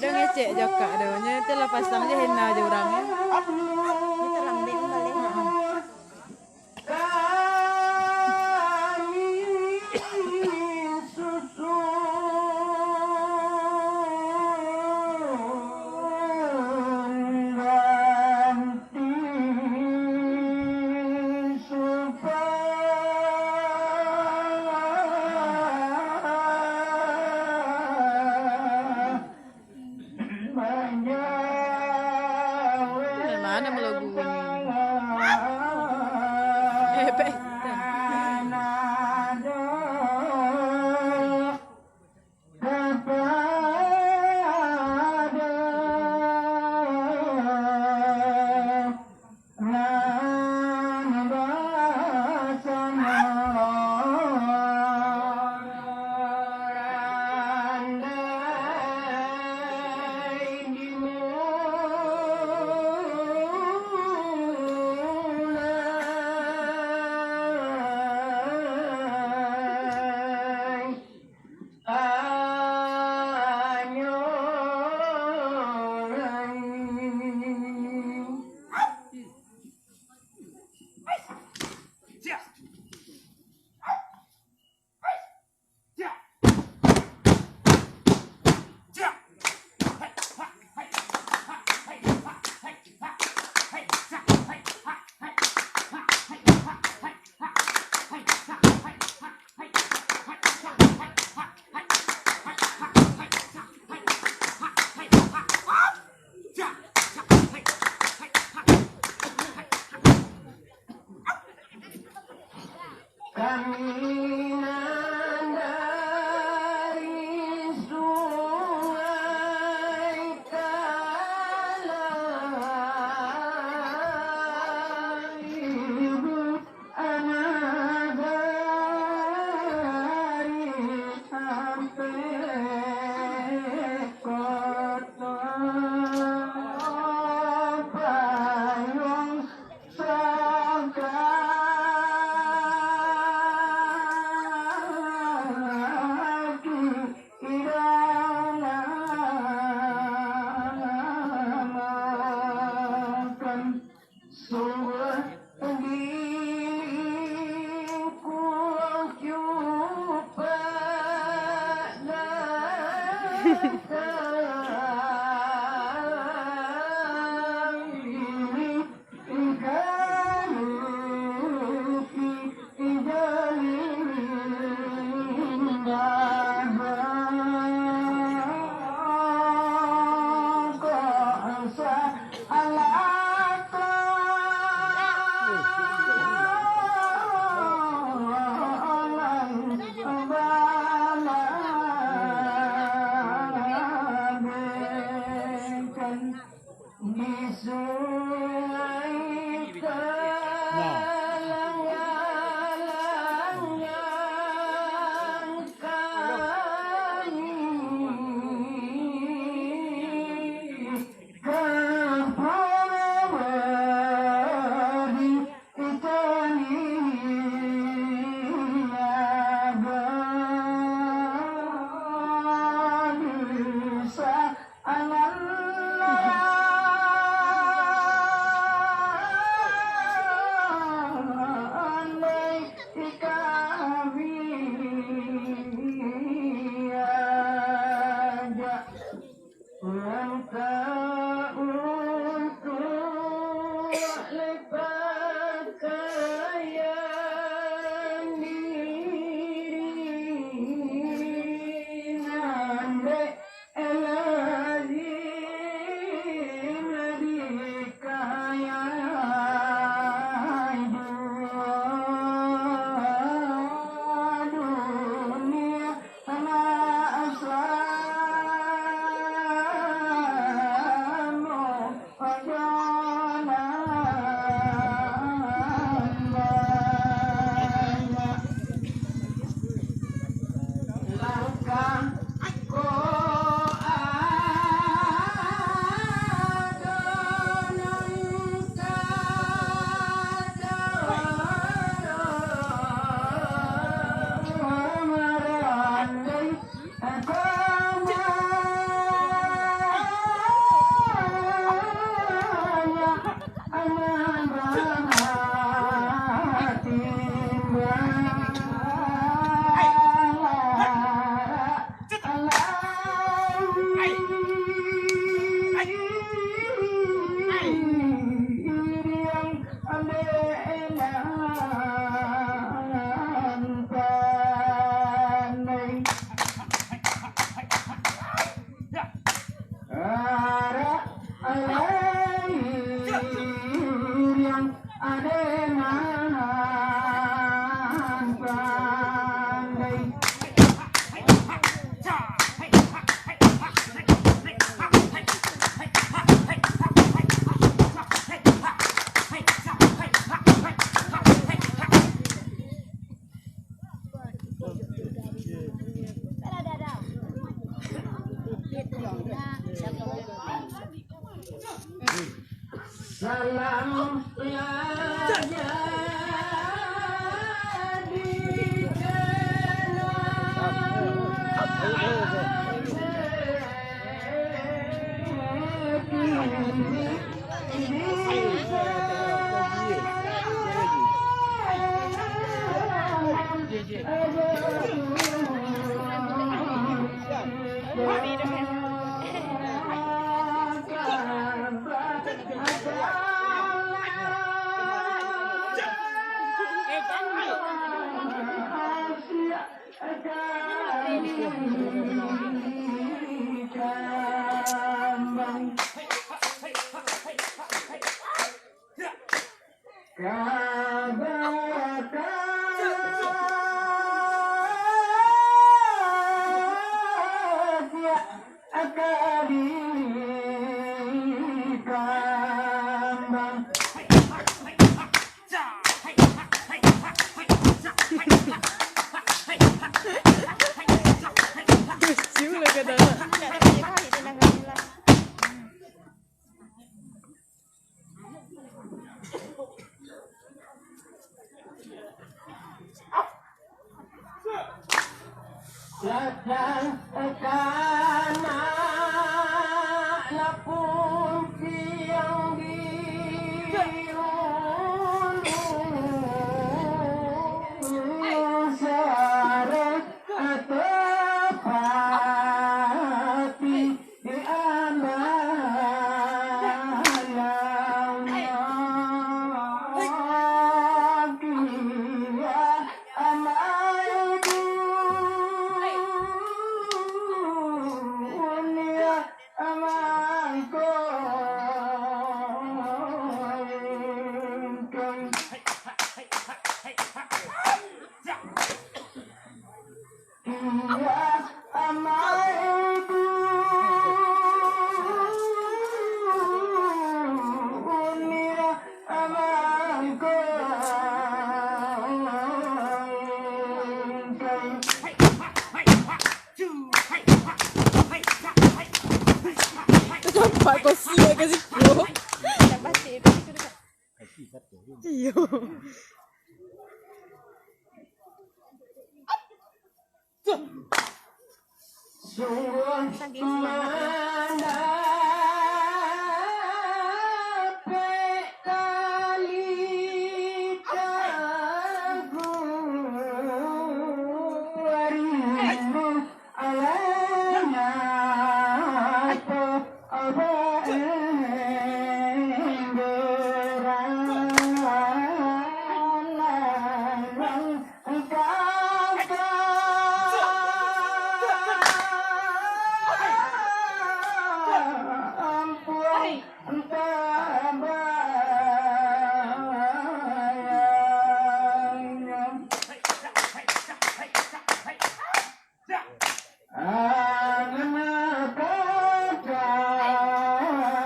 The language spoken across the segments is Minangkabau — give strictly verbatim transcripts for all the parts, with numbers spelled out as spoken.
Udah ngecek jo kak dah. Nyo tu lah pasang je henna je urang, ya. Ini terlambek balik. Dari mana melagu ni? Eh, Pak. Kami nan dari Sungai Kalang, ibu anak dari Ampek Koto, payuang Untuak lepas pakaian diri, nan dek lazim dikayai dunia. Anak Islam, Barak alai riang ade nan pandai. Salam lah jadi kenang. Lucu lah kata. Sadang kana lapun piang di ulu, sarek atau pati. Di ambalang kia amai dunia amangkoi. Sampai kau siap ke situ. Iyo. Sungguah mandapek tali tagu rindu. Alainya to abah enggeran.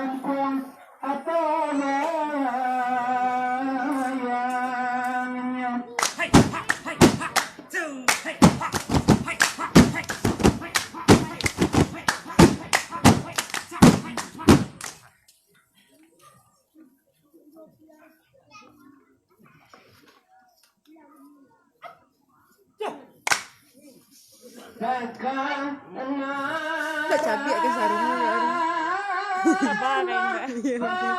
Ampun, ampun, bayangnya. Dah cabiak ka sarung ni, ya Allah. Sabar, Mbak. Iya, betul.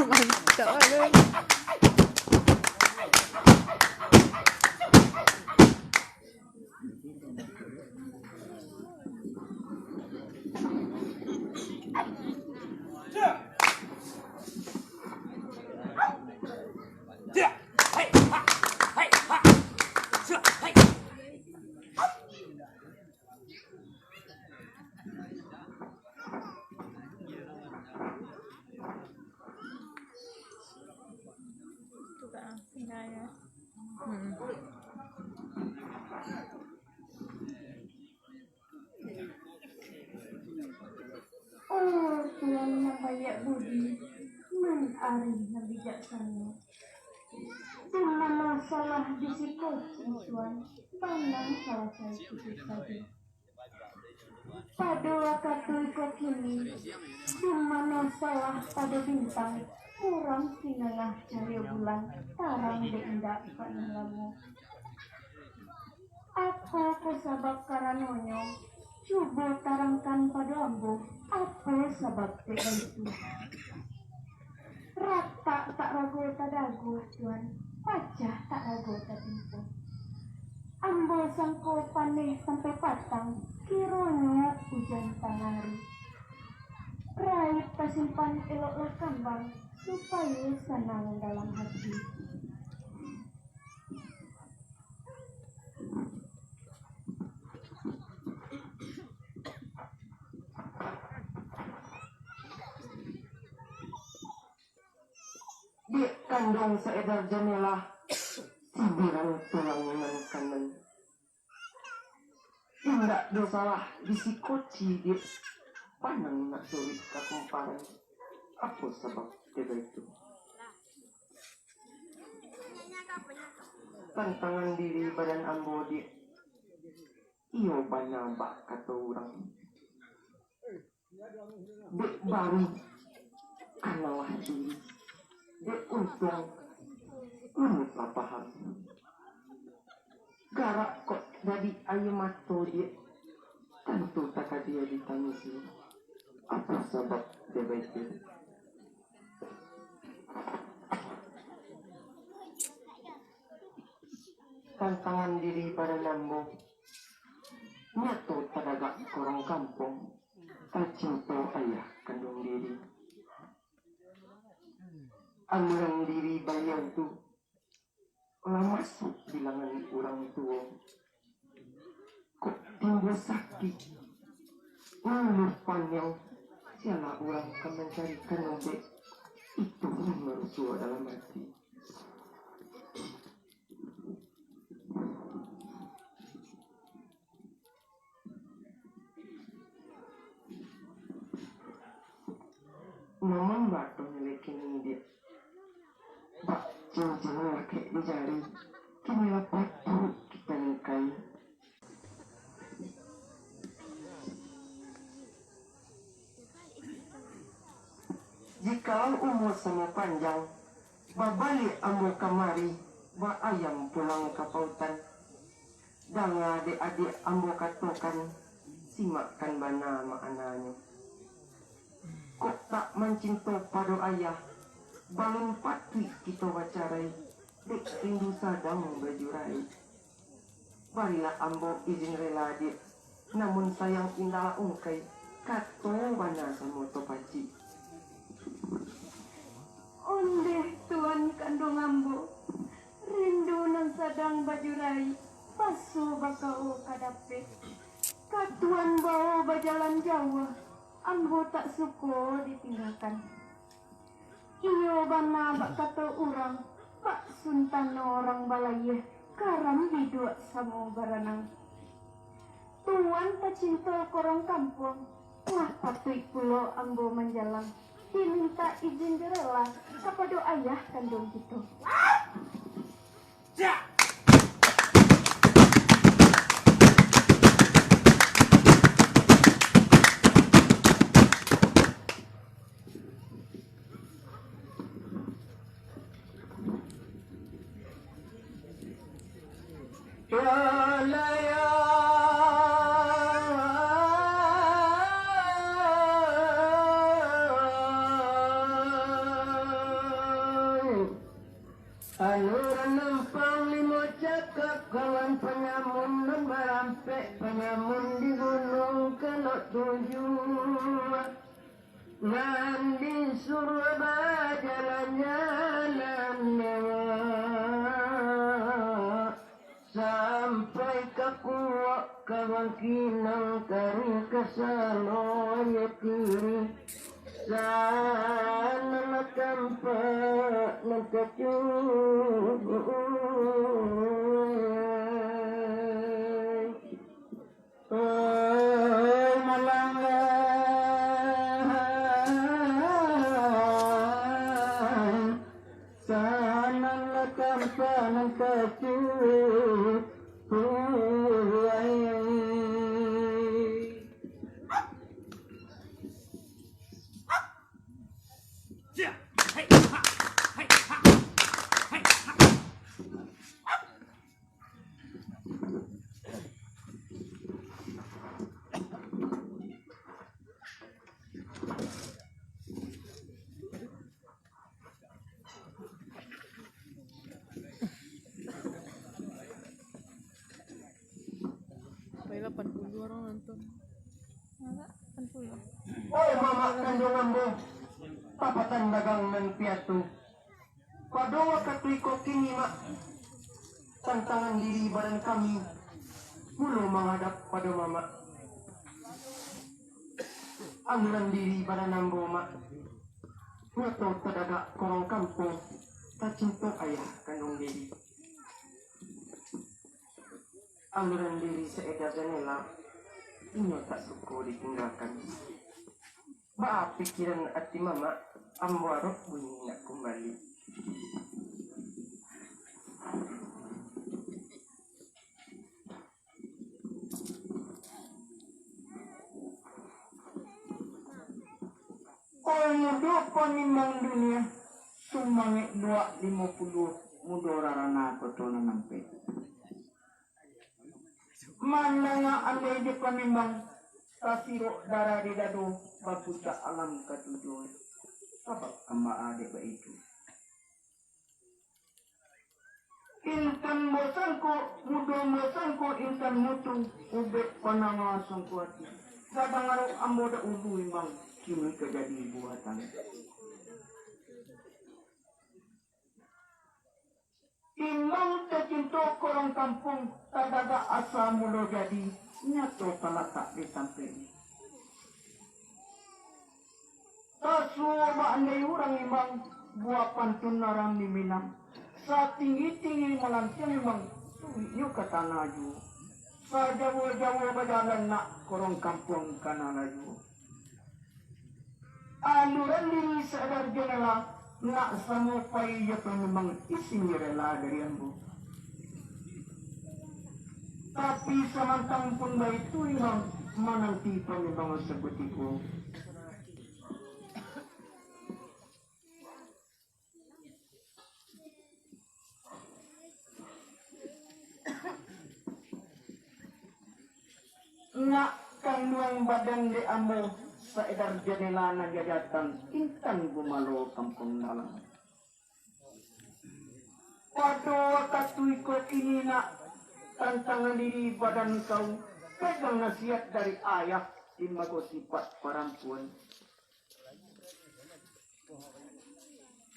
Mantap lah. Oh, Tuhan nan banyak budi, nan arih, nan bijaksano. Di mano salah di siko, Tuhan, banang salasai itu tadi. Pado wakatu iko kini, di mano salah pado bintang, kurang pinangah cahayo bulan, tarang dek indak paneh lamo. Apo ko sabab karanonyo? Cubo tarangkan pado ambo, apo sabab dek baitu? Ratak tak rago tadaguah, Tuan, pacah tak rago tatimpo. Ambo sangko paneh sampai patang, kironyo ujan tangah ari. Raik tasimpan eloklah kambang, supayo sanang dalam hati. Dek kanduang saedar jandela, sibiran tulang nan kanan. Indak do salah di siko ci, Dek, panang nak suruik ka kumparan. Apo sabab dek baitu? Tantangan diri badan ambo, Dek. Iyo bana bak kato urang. Dek baru kanalah diri. Dek untuang urang lah paham. Garak kok dari aia mato, Dek. Tantu takadia ditangisi. Apo sabab dek baitu? Tantangan diri badan ambo. Nyato tadagak korong kampuang, tacinto ayah kanduang diri. Amuran diri baliau tu lah masuak bilangan urang tuo. Kok timbua sakik, ngalun paniang, sialah urang ka mancarikan ubek, itu nan marusuah dalam ati. Namun batonyo lai kini, Dek, bak cincin lakek di jari, kini lah patuik kito nikahi. Jikalau umua samo panjang, babaliak ambo kamari, baayam pulang ka pautan. Danga dek adiak ambo katokan, simakkan bana maknanyo. Kok tak mancinto pado ayah, balun patuik kito bacarai, dek rindu sadang bajurai. Barilah ambo izin rela, Diak, namun sayang indaklah ungkai, kato bana samo tapacik. Ondeh tuan kanduang ambo, rindu nan sadang bajurai, baso bakawo ka dapek. Ka tuan bawo bajalan jauah, ambo tak suko ditinggakan. Iyo bana bak kato urang, bak suntano urang balayia, karam biduak samo baranang. Tuan tacinto korong kampuang, lah patuik pulo ambo manjalang, dimintak izin jo rela kapado ayah kanduang kito. Aluran nan panglimo cakak, kawan panyamun nan barampek, panyamun di Gunung Kelok Tujuah. Nan disuruah bajalan-jalan awak, sampai ka Kuok, ka Bangkinang, Kari, ka Salo, Aia Tiri, sanalah tampak nan tacukuik. Oi, malangga, sananlah tampak nan tacukuik. Sampai lapan puluh orang nonton. Masa lapan puluh? Oi, mamak kanduang ambo, papatan dagang nan piatu. Pado wakatu iko kini, Mak, tantangan diri badan kami mulo manghadap pado Mamak. Aluran diri badan ambo, Mak, nyato tadagak korong kampuang, tacinto ayah kanduang diri. Aluran diri Saedar Janela, inyo tak suko ditinggakan. Baa pikiran ati Mamak, ambo arok bunyi nak kumbali. Oi mudo panimbang dunia, sumangek luak limo puluah, mudo rarana koto nan ampek. Mandanga andai jo panimbang, tasirok darah di dado, bapucak alam katujuah. Sabab kambaa dek baitu. Intan basangko, mudo basangko, intan mutu, ubek panangah sangko ati. Gadang arok ambo dahulu imbang, kini ka jadi buah tangan. Imbang tacinto korong kampuang, tadagak asa mulo jadi, nyato talatak di tampek. Tasuo baandai urang imbang, buah pantun urang di Minang. Satinggi-tinggi malantiang imbang, suliknyo ka tanah juo. Sajauah-jauah bajalan nak, korong kampuang kana laju. Aluran diri Saedar Janela, nak samo pai jo panimbang, isinyo rela dari ambo. Tapi samantang pun baitu imbang, mananti panimbang sakutiko. Nak kanduang badan dek ambo, Saedar Janela nan jajatan, intan gumalo kampuang dalam. Pado wakatu iko kini nak, tantangan diri badan kau, pegang nasihat dari ayah, timbago sipat parampuan.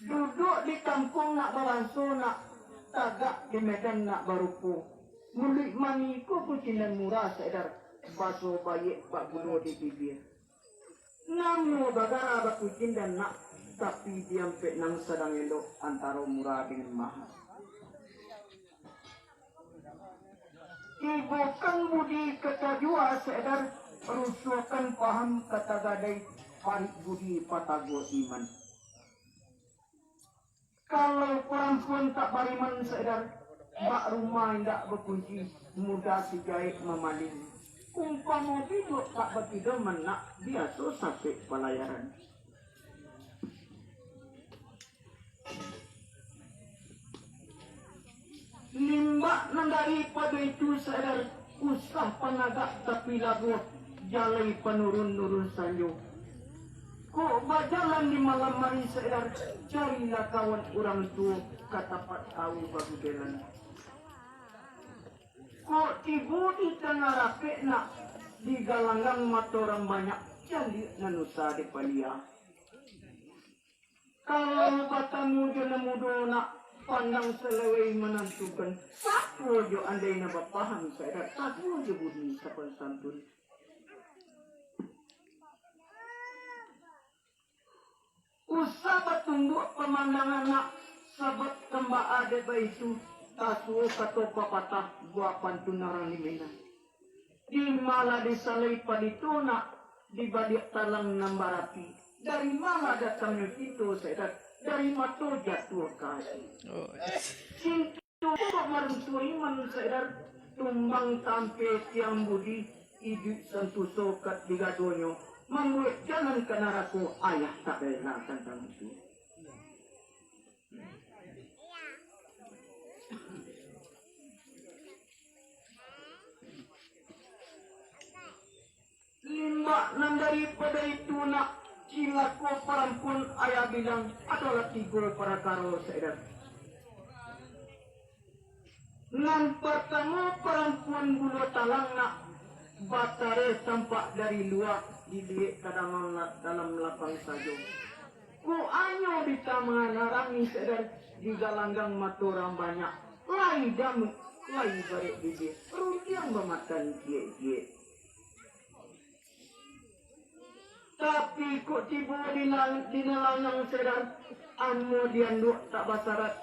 Duduak di kampuang nak babanso, nak tagak di medan nak barupo. Muluik manih ko kucindan murah, Saedar, baso baiak bak gulo di bibia. Namo bagara bakucindan nak, tapi diampek nan sadang elok antaro murah dengan maha. Tibokan budi ka tajua sadar, rusuahkan paham ka tagadai, parik budi patago iman. Kalau parampuan tak bariman sadar, bak rumah indak bakunci, mudah si gaek mamaling. Umpamo biduak tak bakido manak, biaso sasek palayaran. Limbak nan daripado itu sadar, usah panagak tapi labuah, jalai panurun-nurun sanjo. Kok bajalan di malam hari sadar, carilah kawan urang tuo, ka tapak tau bagudelan. Kok tibo di tangah rapek nak, di galanggang mato urang banyak, caliak nan usah dipalia. Kalau batamu jo nan mudo nak, pandang salewei manantukan, satuo jo andai nan bapaham sadar, satuo jo budi sapan santun. Usah batumbuak pamandangan nak, sabab kambaa dek baitu, tasuo kato papatah, buah pantun urang di Minang. Di ma lah disalai palito nak, di baliak talang nan barapi. Dari ma lah datangnyo cinto sadar, dari mato jatuah ka ati. Oh. Cinto kok maruntuah iman sadar, tumbang tampek tiang budi, iduik santoso ka digadonyo, mambuek jalan ka narako, ayah tak rela tantang itu. Limbak nan daripado itu nak, cilako parampuan ayah bilang, adolah tigo parakaro sadar. Nan partamo parampuan buluah talang nak, batareh tampak dari lua, diliek ka dalam, dalam lapang sajo. Kok anyo di tangah narang ni sadar, di galanggang mato urang banyak, lai damuak, lai barek bibia, rundiang bamatan ciek-ciek. Tapi kok tibo di la-, di nan lanang sadar, amuah di anduak tak basarat.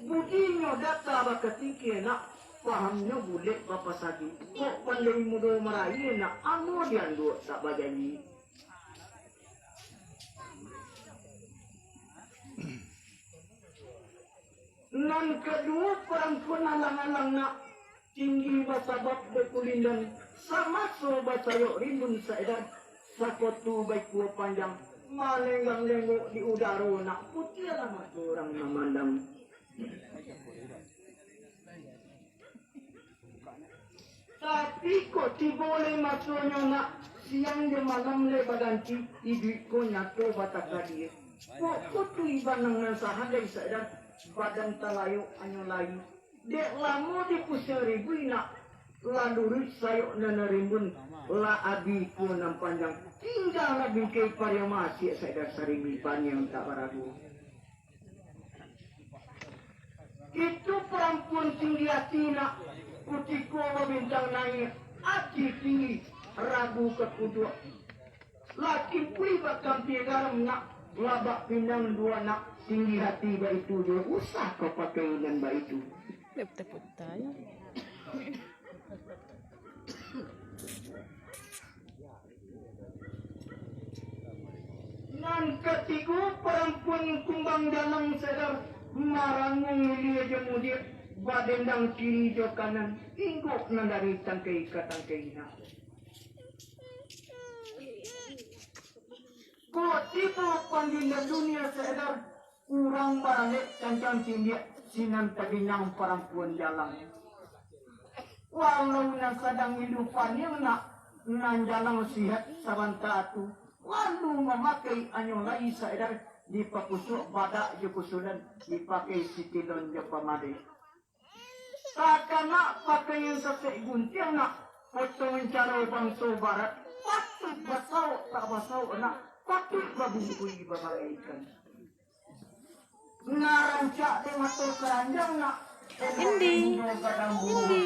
Budinyo data bakasingkia nak, pahamnyo bulek bapasagi. Kok pandai mudo maraia nak, amuah di anduak tak bajanji. Nan kaduo, parampuan alang-alang nak, tinggi basabab bakulindan, samaso basayok rimbun saedan, sakotu baikua panjang, malenggang-lenggok di udaro nak, putiahlah mato urang mamandang. Tapi kok tibo lai masonyo nak, siang jo malam lai baganti, iduik ko nyato batakadia. Kok putuih banang nan sahalai saedan, badan talayok anyo lai. Dek lamo dipusiang ribuih nak, lah luruih sayok nan rimbun, lah abih kuo nan panjang, tinggalah bingkai pariama asiak saedan saribu paniang tak barago. Itu parampuan tinggi ati nak, kutiko babintang naik, ati tinggi, rabu ka kuduak. Laki pui bakampia garam nak, labak pinang duo nak, tinggi ati baitu jo, usah kau pakai nan baitu. Puta-puta, ya. Nan katigo, parampuan kumbang jalang sadar, marangung ilia jo mudiak, badendang kiri jo kanan, inggok nan dari tangkai ka tangkai nak. Kok tibo panggilan dunia sadar, urang baralek cancang cindiak, sinan taginang parampuan jalang. Walau nan sadang ilu paniang nak, nan jalang sihat sabanta tu, lalu mamakai anyo lai saedan, dipakusuak badak jo kusulan, dipakai sitilon jo pamadai. Takanak pakaian sasek guntiang nak, potong caro bangso barat, patuik basaok tak basaok nak, patuik babungkui babagaikan. Narancak dek mato karanjang nak, elok Indi. Dek inyo gadang bungo. Indi.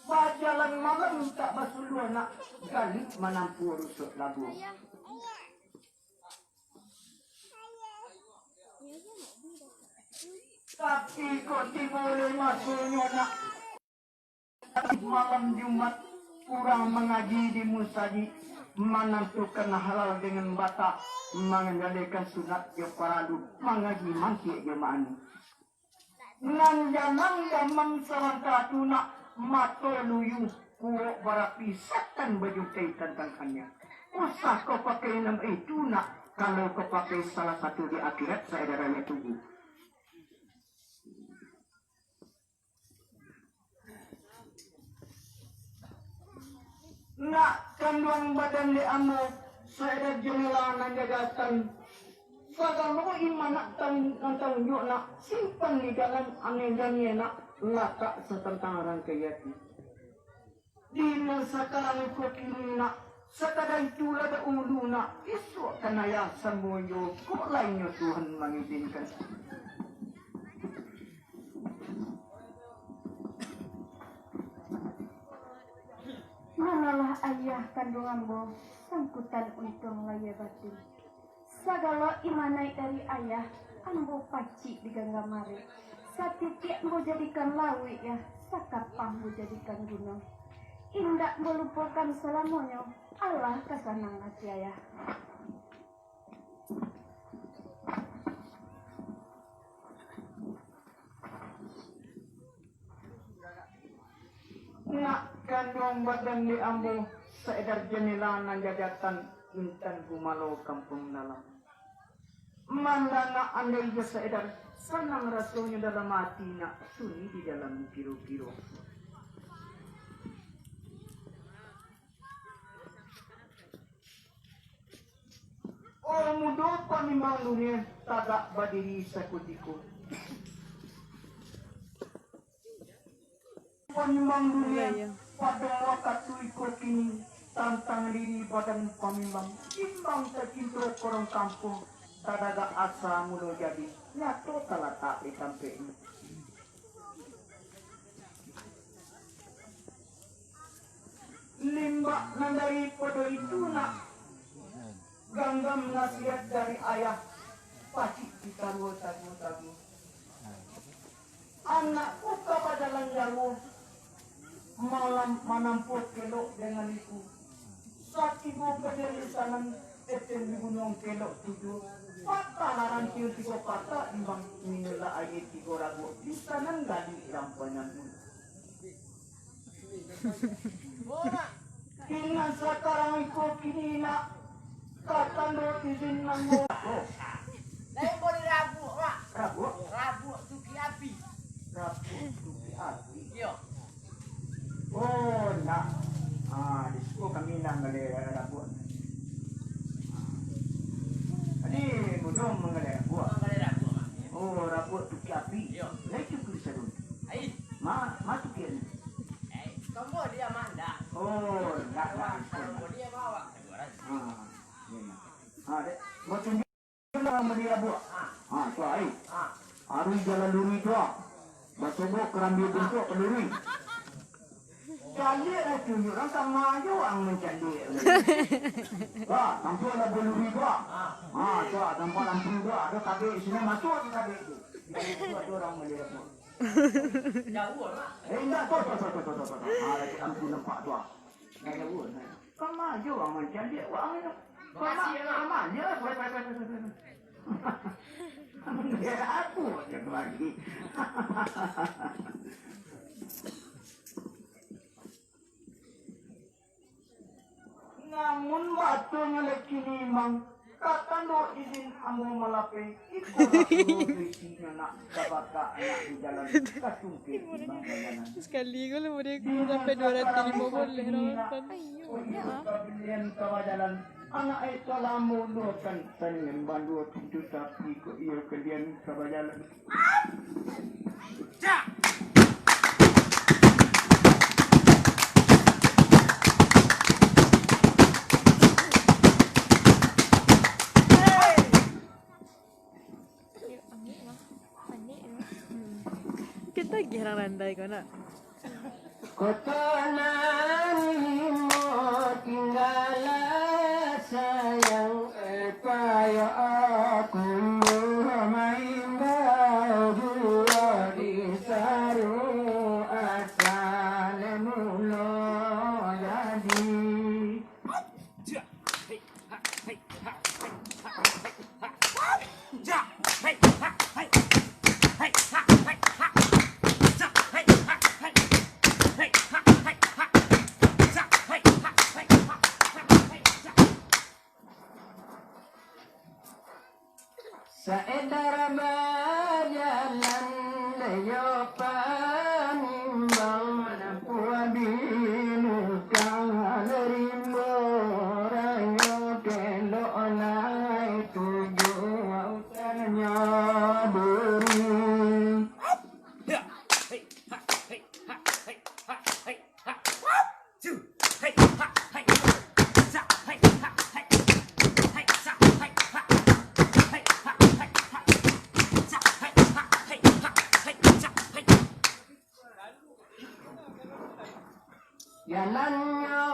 Bajalan malam tak basuluah nak, galih manampuah rusuak labuah. Tapi kok tibo lai masonyo nak, Malam Jumat, urang mangaji di musajik, manantukan halal dengan batal, manganjalekan sunat jo paralu, mangaji mangkek jo maanu. Nan janang jamam sabanta tu nak, mato luyu, kuok barapi, satan bajutai tantang kaniang. Usah kau pakai nan itu nak, kalau kau pakai salah satu di akhirat, saedara nyo tunggu. Nak kanduang badan dek ambo, saedar jendela nan jagatan. Sagalo iman nak tang-, nan taunjuak nak, simpan di dalam aneh-aneh nak, latak satantang rangkai ati. Di nan sakarang iko kini nak, sakadar itu lah dahulu nak, isuak kan ayah samo jo, kok lainnyo Tuhan mangizinkan. Manolah ayah kanduang ambo, sangkutan untuang lahia batin. Sagalo imanaik dari ayah, ambo pacik di ganggam arek. Satitik ambo jadikan lauik, yah, sakapah ambo jadikan gunuang. Indak ambo lupokan salamonyo, alah ka sanang ati ayah. Nak kanduang badan dek ambo, saedar jendela nan jagatan, intan gumalo kampuang dalam. Mandanga andai jo saedar, sanang rasonyo dalam ati nak, sunyi di dalam kiro-kiro. Oh mudo panimbang dunia, tagak badiri sakutiko. Panimbang dunia, pado wakatu iko kini, tantang diri badan panimbang, bimbang tacinto korong kampuang, tadagak asa mulo jadi, nyato talatak di tampeknyo. Limbak nan daripado itu nak, ganggam nasihat dari ayah, pacik di taruah taruah taruah. Anakku ka bajalan jauah, malam manampuah kelok dengan iku. Satibo ka di lisanan, eten di gunuang kelok tujuah. Patah lah rantiang tigo patah, imbang minumlah aia tigo rabuak, lisanan gali rampanan. Ingan sakarang iko kini nak, ka tando izin ambo. Lain boleh rabuak, Mak. Rabuak? Rabuak tuki api. Rabuak tuki api? Iyo. Oh, nak. Ah, di siko kami nak manggaleh rabuak. Tadi budong manggaleh rabuak. Manggaleh rabuak, Mak. Oh, rabuak tuki api. Iyo. Lai tuki sadun. Ai. Ma, ma tuki ni. Eh, kamu dia mah ndak? Oh, ndak, ndak. Kamu dia bawa. Ah, iyo, iyo. Ah, dek. Mau tunjuk urang bali rabuak. Ah, tu ai. Arui jalan luruih tu ah. Basobok karambia bungkuk ka luruih. Caliak lah tunjuk urang, sama ajo urang mancaliak. Wah, tampak lah baluruih tu ah. Ah, tu ah, tampak lampu tu ah. Ada kabek sini, masuk di kabek tu. Di situ ada urang bali rabuak. Jauah, Mak. Eh, indak, tu, tu. Ah, lagi lampu nampak tu ah. Indak jauah, nah. Kama ajo urang mancaliak, urang tu. Kama, makasih, Mak. Kama ajo, weh, weh, weh, weh, weh. Biar aku aja lagi. Namun batunyo lai kini, Mang, ka tando izin ambo malapeh, iko lah inyo nak ka baka anak di jalan, ka tungkek di bangkalan. Sakali ko lah, boleh sampai dua ratus lima puluh lah, Mang. Iyo, iyo, ah. Ka bilian ka bajalan, anak ai ka lamo luakan, tanian bandua pintu tapi, kok iyo kalian ka bajalan. Kita gih randai ko nak. Kota nan limo tinggalah sayang, eh, payah aku maimbau dua di saru asa lemo. Saedar bajalan, yo panimbang, manampuah di lukang rimbo rayo, kelok lai tujuah utannyo duri. Jalannyo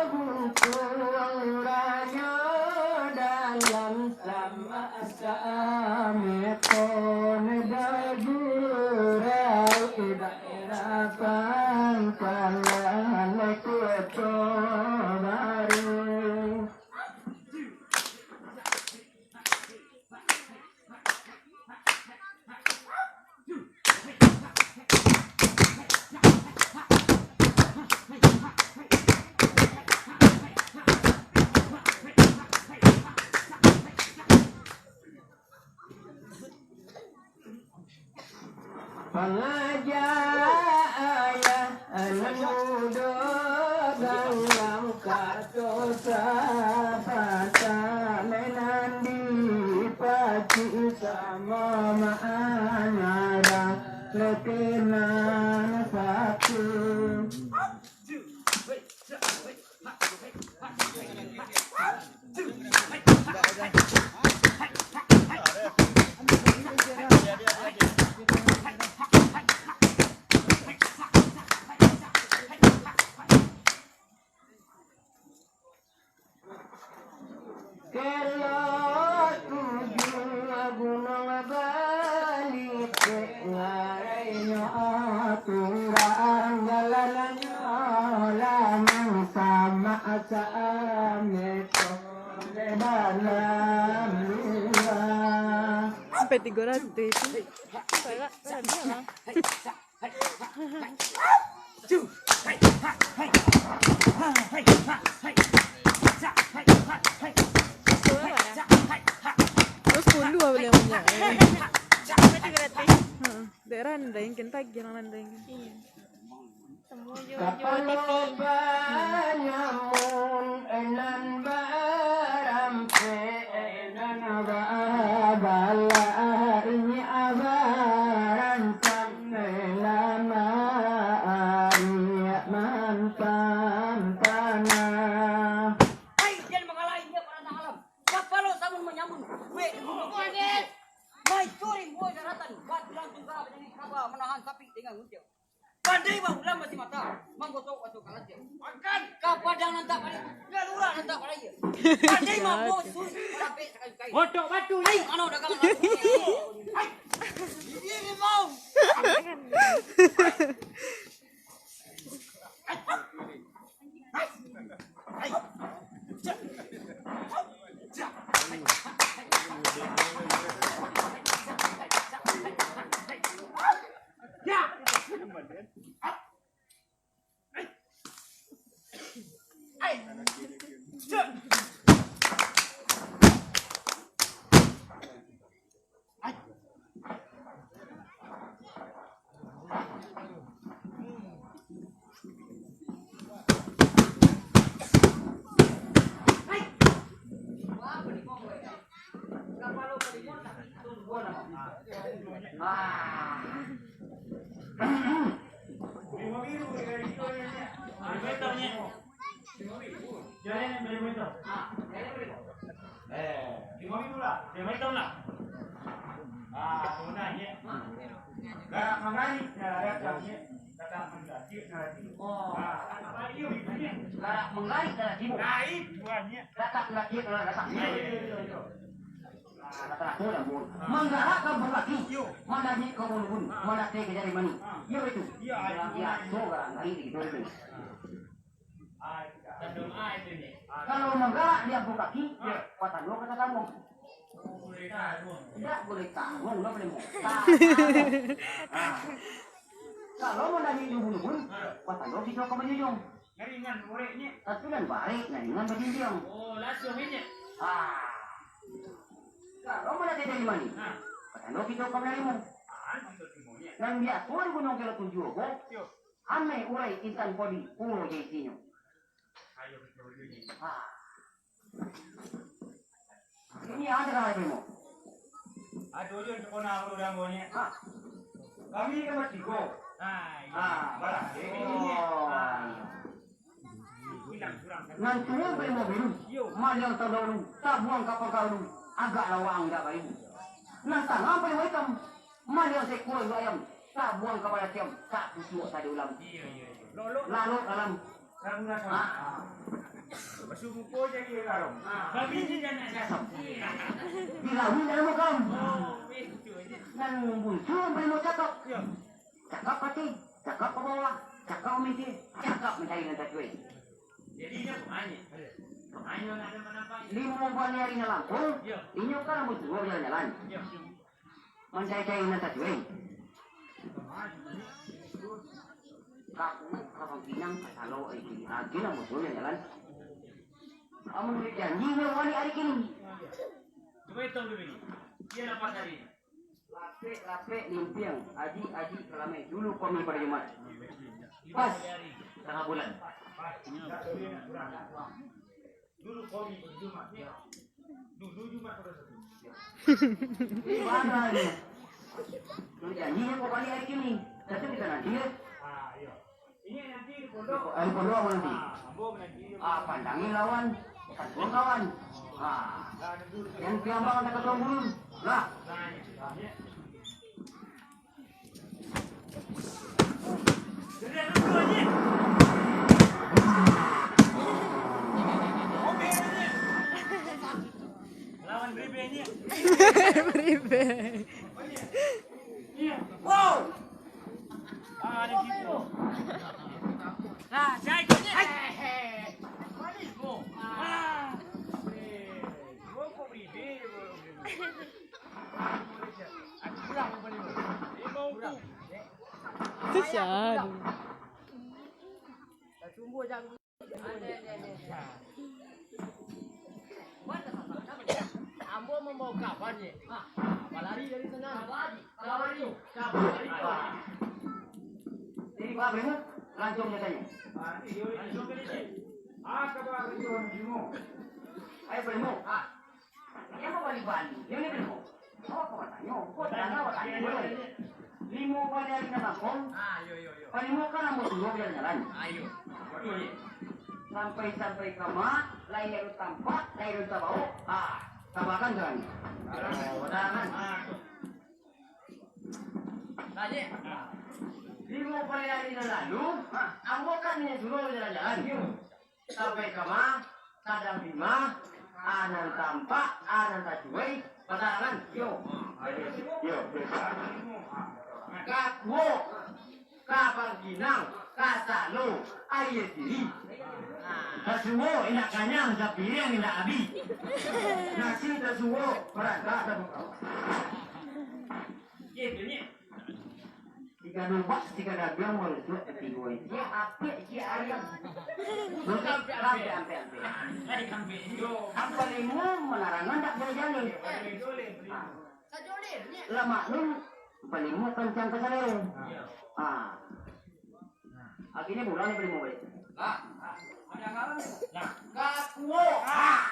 buntuang, ranyo dalam, sama-samo ko dagurau, daerah pangkalan Koto Baru. Pangaja ayah, anak mudo dalam kato sapatah, nan dipacik samo maanyarah, lekenan satu. Kelok tujuah Gunuang Balipek, ngarainyo aturan jalannyo, lamang sama saameh ko dalam lua. Sampai tigo ratuih tu. Banyak, banyak lah. Terus sepuluh lah boleh punya. Heeh. Daerah Nandai kan, tagih lah Nandai kan. Kapalo panyamun nan barampek, nan babalai, inyo barantang lama ari mantan tanah. Hai, jan mangalahi inyo parantang alam. Kapalo samun manyamun, weh, mancuri buah daratan, batu lantung kala bajangik kaba, manahan sapi dengan nguntiang. Pandai baulah mati mata, manggotok batu kalantiang. Makan. Ka padang nan tak padai, ka lurah nan tak padai. Pandai mambo susu, rapek sakali-kali. Gotok batu. Hai, ano dagang batu. Hai. Ini limau. Garak mangari, garak mangari. Datang manggaciak nan rajin. Oh. Ah, apa dia bunyi? Garak manggarik nan rajin. Gaib buahnya. Datang manggaciak nan datang. Iyo, iyo, iyo, iyo. Ah, datang aku dah, Bu. Ah. Manggarak ka bulu aki. Iyo. Manajik ka bulu bun. Ah. Manate ka jari mani. Ah. Iyo, itu. Iyo, iyo. Biaso garak manggarik gitu, gitu. Ah. Ah, itu dah. Tandung ah itu ni. Ah. Kalau manggarak di ampuang kaki, iyo, patando ka tatangguang. Indak buliah tangguang, indak buliah mokak. Ah. Kalau mandaki di ubun-ubun, patando kito ka manjunjuang. Ngaringan bareknyo. Tapi nan barek, ngaringan bajunjuang. Oh, lasuang inyo. Ah. Kalau mana tidak di mana? Nah. Patando kito ka manarimo. Ah, kito tarimonyo. Nan biaso di Gunuang Kelo Tunjuah ko, yo, ameh urai intan podi, pulo je isinyo. Ayo, kito dulu ni. Ah. Ini ada lah, Bimo. Ado jo di kona urang ko ni. Ah. Kami kan batigo. Ah, iyo. Ah, balah. Ini, ini. Oh. Ah. Nan tuo bari mobil, maliang tadaulu, tabuang ka pangkalu, agak lawang indak bayu. Nan tangah bari itam, maliang saikua iwak ayam, tabuang ka balasiam, tak pusuak tadi ulam. Iyo, iyo, iyo. Lolok. Lalok dalam. Ragu-ragu. Ah. Basuh muko jadi larong. Ah. Babi ni jan nak gasam. Iyo. Dilawi dalam makam. Oh, itu je. Nan buntu bari mau cakap. Iyo. Cakap pati, cakap ka bawah, cakap maminti, cakap mancari nan tacuai. Jadi, inyo ka ma? Ka ma inyo nan ado manampak? Limo baleh ari nan langkung, iyo, inyo kan rambut suruah jalan-jalan. Iyo. Mancari-cari nan tacuai. Ka Kuwok, ka Bangkinang, ka Salo, eh, kini aja lah musuah jalan-jalan. Amun duit janji, inyo balik ari kini. Cubo hitong dulu ni. Iyo, lapan ari. Lapek-lapek limpiang, ajik-ajik kalamai, dulu kami pado Jumat. Pas tangah bulan. Dulu kami pado Jumat. Dulu Jumat pado Sabtu. Di mana ni? Janji ko balik hari kini. Tapi kita nanti, yo. Ah, iyo. Ari pondok apo nanti? Ah, pandangi lawan, katuang kawan. Ah, jan piambang dak katuang guru. Lah. Lawan beribe ni. Beribe. Wow. Ah, ada situ. Nah, saya ikut ni. Ah. Rokok beribe. Aku pulang, aku balik. Lima ribu. Kasihan. Ambo mambawa kaban, Nyek. Ah, balari dari tangah. Balari. Balari. Jadi, Pak Bimo, langsung sajo. Ah, iyo, iyo. Ah, kabar Bimo. Ayo, Bimo. Ah. Iyo, babali-bali. Iyo, ni, Bimo. Awak ko batanyo, ko tanyo, batanyo. Limo baleh ari nan langkung. Ah, iyo, iyo, iyo. Palimo kan ambo suruah jalan-jalan. Ah, iyo. Batua, Nyek. Sampai-sampai ka ma, lai ado tampak, lai ado tabao. Ah, tabakan jalan. Alah. Oh, batangan. Ah, tu. Lah, Nyek. Limo baleh ari nan lalu, ah, ambo kan inyo suruah jalan-jalan. Iyo. Sampai ka ma, sadang di ma, a nan tampak, a nan tacuai, batarangan. Yo. Yo, yo. Ka Kuwok, ka Bangkinang, ka Salo, aia siri. Tasuo indak kanyang, sapiriang indak abih. Nasi tasuo, parantak tabuka. Gitu, Nyek. Tiga lubak, tiga dabiang, barusuak katigo. Sia apik, sia ayam. Ampek, ampek, ampek. Ampek limo manarangan dak buliah jaleh. Ha. Lah maklum, ampek limo kancang ka salero. Ha. Akhirnyo pulang ampek limo baliak. Lah, lah. Ka Kuwok. Ha.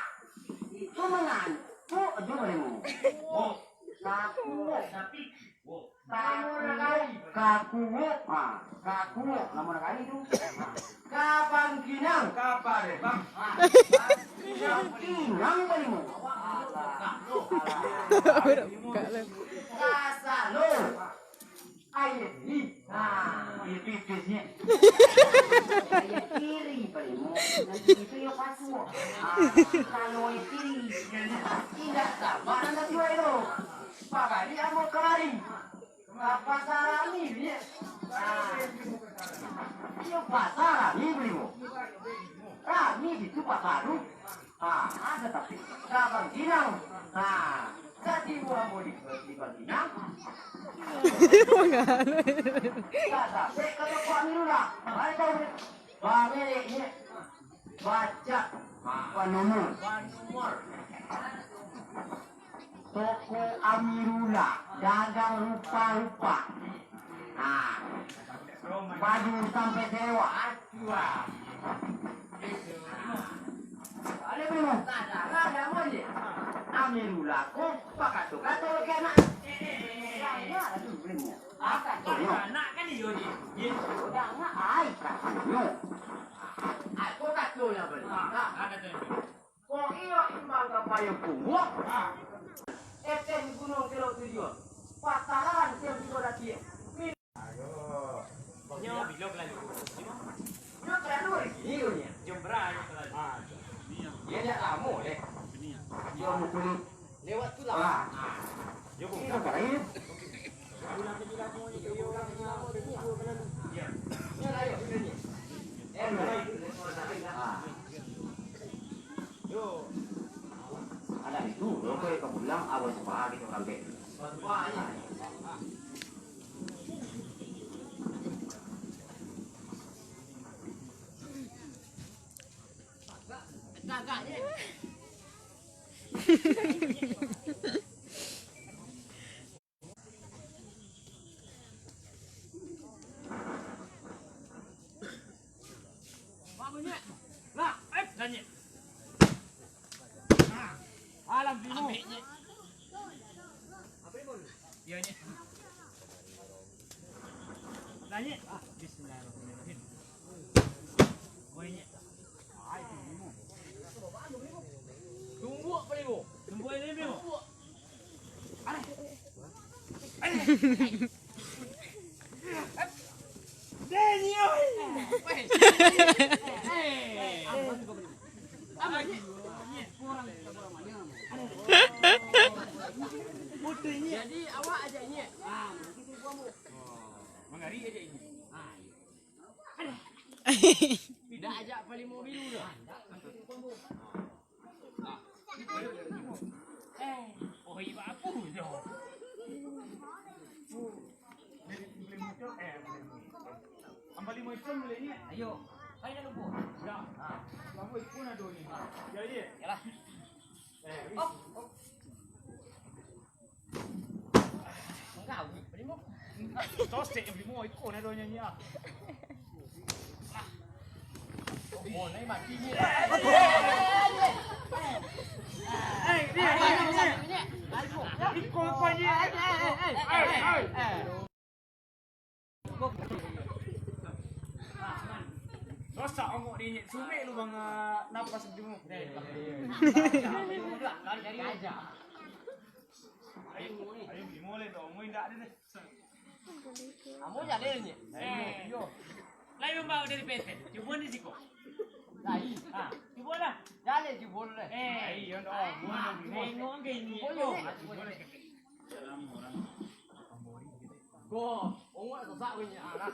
Itu mangantuak juo ampek limo. Ka Kuwok. Ka Kuwok. Ka Kuwok. Ha, ka Kuwok. Namo nagari tu. Ka Bangkinang. Ka Palembang. Ha. Bangkinang palimo. Ka Salo. Aia siri. Ha, aia pipisnyo. Aia siri palimo. Nanti itu yo pasuak. Ha, kalau aia siri. Indak sabar nan tacuai tu. Pabali ambo kamari. Ka Pasar Rami, Nyek. Ah. Iyo, Pasar Rami bali, Bu. Rami di tu pasar tu. Ah, ado tapi. Ka Bangkinang. Ah, jadi buah ambo di, di Bangkinang. Ka sampai ka toko Amirullah. Baik, tahu, Nyek. Bang, Nyek. Baca. Panomor. Panomor. Toko Amirullah, dagang rupa-rupa. Nah, baju sampai sewa. Amirullah ko pakato-kato lagi anak. Anak ai katonyo. Ko iyo imbang ka payah punguak. Eten Gunuang Kelok Tujuah. Patararan Tiang Tigo Datiak. Nyo bilo kalalu. Nyo kalalu hari kini ko nyo. Jam bara nyo kalalu? Ah, iyo ndak lamo deh. Jam limo. Lewat tu lah. Ah. Yo, Bung. Ini kan karain. Ada itu, lo kau ka pulang, awan subaha kito sampai. Alam limo. Iyo, Nyek. Lah, Nyek. Ah, bismillahirrahmanirrahim. Oi, Nyek. Ai, limo. Tumbuak pa limo? Tumbuak limo. Tumbuak. Alah. Alah. Deni, oi. Jadi, awak ajak Inyek. Mangari ajak Inyek. Indak ajak palimo biru tu. Eh, oh, iba apu tu. Ang palimo itam buliah ni? Ayo, pai nak lupo. Ya. Ha. Palimo itam ado ni. Jadi. Yalah. Eh, oh, oh. Manggawi palimo. Tosek palimo, iko nak ado nyanyi ah. Oh, naik mati ni. Eh, ni, ni, ni. Iko apa ni? Eh, eh, eh, eh. Rosak ongok di Inyek, sumek lu bang, ah, napas di muko. Lari, lari aja. Ayo, ayo, dimulai dong, mau indak ada deh. Amo jadi ni. Eh. Yo. Lai mambao dari P T. Cubo di siko. Lai. Ah, cubo lah. Jadi cubo deh. Eh. Ayo, dong. Tengok ke ini. Cubo yo. Ko, ongok sasak ko ni. Alah.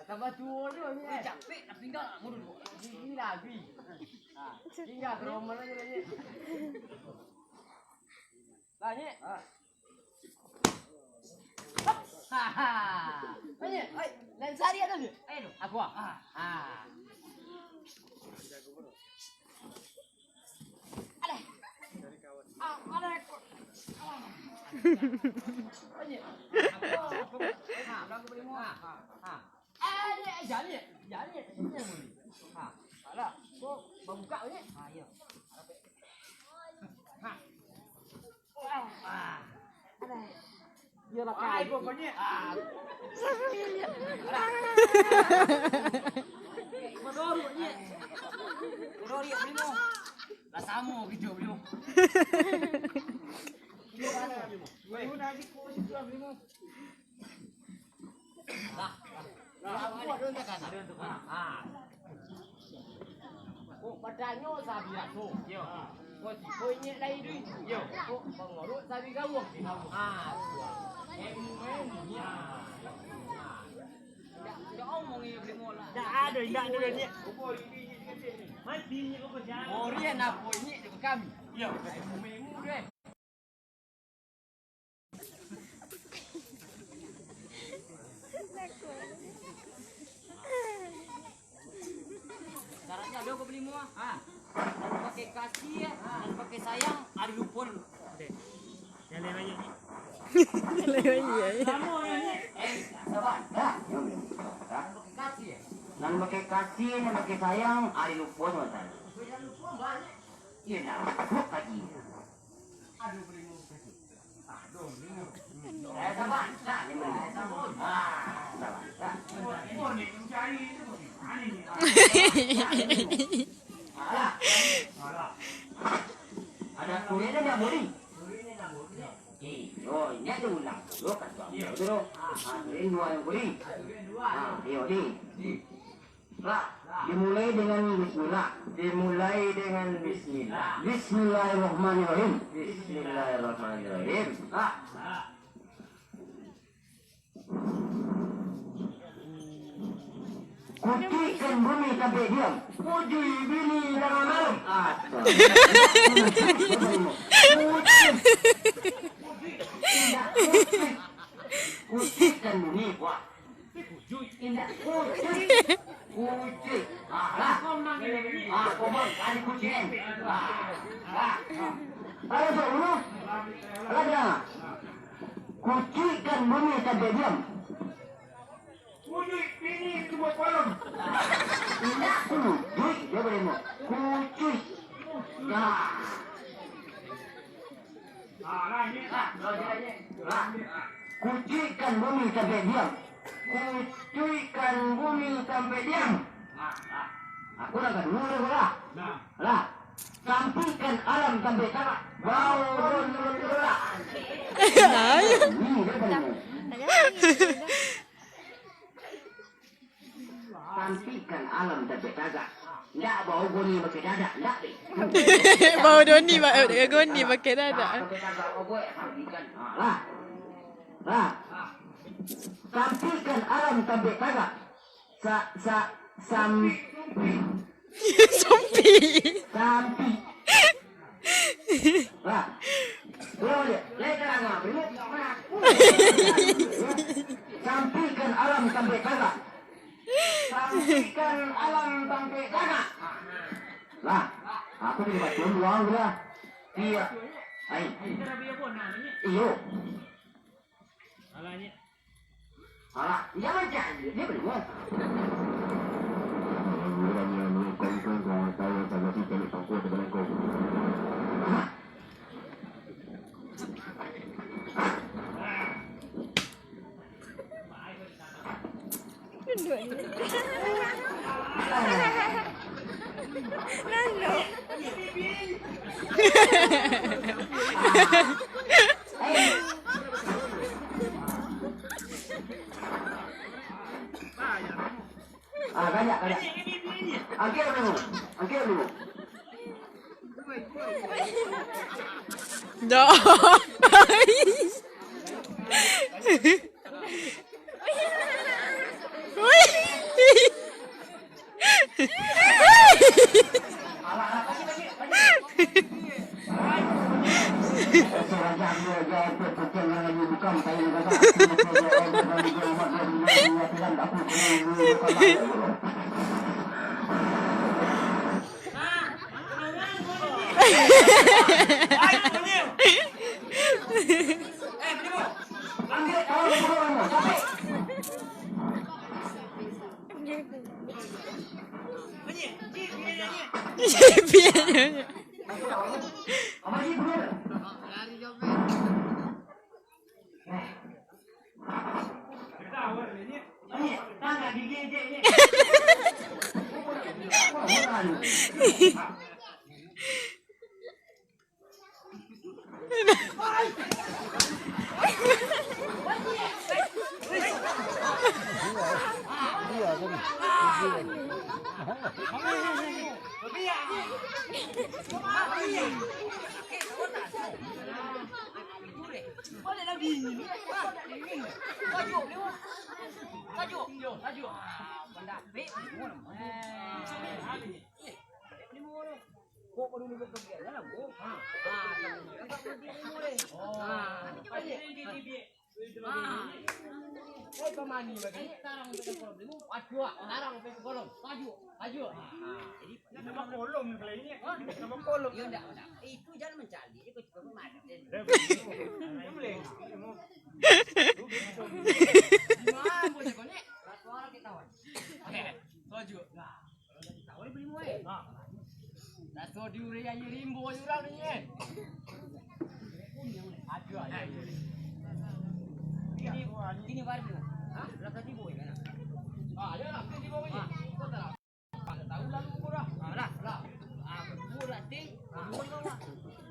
Tambah tuo ni. Capek nak tinggal nak mundur. Gigi lagi. Ah, tinggal ke rumah aja ni. Lah, Nyek. Ah. Haha. Lah, Nyek. Oi, lain sehari ada, Nyek. Ayo, aku ah. Ah. Ah. Alah. Ah, alah, aku. Ah. Oi, Nyek. Aku, aku. Ah, aku beri muah. Ah. Ah, Nyek, jangan, Nyek. Jangan, Nyek. Jangan, Nyek. Ah, alah. Kau babuka, Nyek. Ah, iya. Ah. Iyo lah, Ai, kai. Pokoknyo, ah. Madorok, Nyek. Madorok, Nyek, Bimo. Lah samo kito, Bimo. Bimo, Bimo. Weh. Bimo, nak ikut situ lah, Bimo. Lah, lah. Lah, aku ada untuk kana. Ada untuk kana. Ah. Kok badanyo sabi raso. Yo. Kok tibo Inyek lai duit. Yo. Kok pangorok sabi gawang. Ah. Ilmu main. Ya. Dak, dak omong iyo beli mola. Dak ado, dak ado, Nyek. Mati Inyek kau kerja. Orian apo Inyek dek kami? Yo. Ilmu-ilmu deh. Syaratnyo ado kau beli mua? Ha. Pakai kasih, ha, pakai sayang, ado lupo dulu. Oke. Nan pakai kasih, nan pakai sayang, ari lupo samo tadi. Iyo, nak, buat lagi. Ada kuliah dah boleh. Iyo, ini ada ulang dulu kan suami tu. Ah, ini dua yang boleh. Ah, iyo ni. Lah, dimulai dengan bismillah. Dimulai dengan bismillah. Bismillahirrahmanirrahim. Bismillahirrahmanirrahim. Lah. Kucikkan bumi sampai diam. Kucik bini tangah malam. Astaga. Kucik. Indak kucik. Kucikkan bumi, wah. Indak kucik. Kucik. Ah, lah. Ah, komang, kali kucing. Ah, lah. Ayo, sok, urus. Lah, dah. Kucikkan bumi sampai diam. Kucik bini tubuh kolom. Indak kucik, dia boleh mau. Kucik. Nah. Kucikkan bumi sampai diam. Kucikkan bumi sampai diam. Aku nak dulu lah. Lah. Sampikan alam sampai tagak. Bau dulu lah. Ayo. Ini dia boleh mau. Sampikan alam sampai tagak. Ndak bau goni pakai dadak, ndak deh. Bau doni ba-, eh, goni pakai dadak. Ah, pakai tagak, oboy, sampikan. Ah, lah. Lah. Sampikan alam sampai tagak. Sa-, sa-, sam-, Sampi. Sampi. Lah. Ulang baliak. Lai ka danga, Bimo. Sampikan alam sampai tagak. Sampikan alam sampai tagak. Lah. Aku tadi baca dulu, ah, udah. Iya. Ai. Iyo. Alah, jangan jadi, dia boleh buat. Nano. Ah, banyak, banyak. Angkir dulu. Angkir dulu. Dah. Nama kolom kali ini? Nama kolom. Itu jangan mencari, itu cuma mati. Raso diurai aia rimbo urang ni, eh. Aduh, aduh, aduh. Ini, ini baru. Hah? Lah tadi boy kan? Ah, ya lah, tadi boy. Ah. Kau tak tahu lalu murah. Ah, lah, lah. Ah, murah ti. Ah, murah.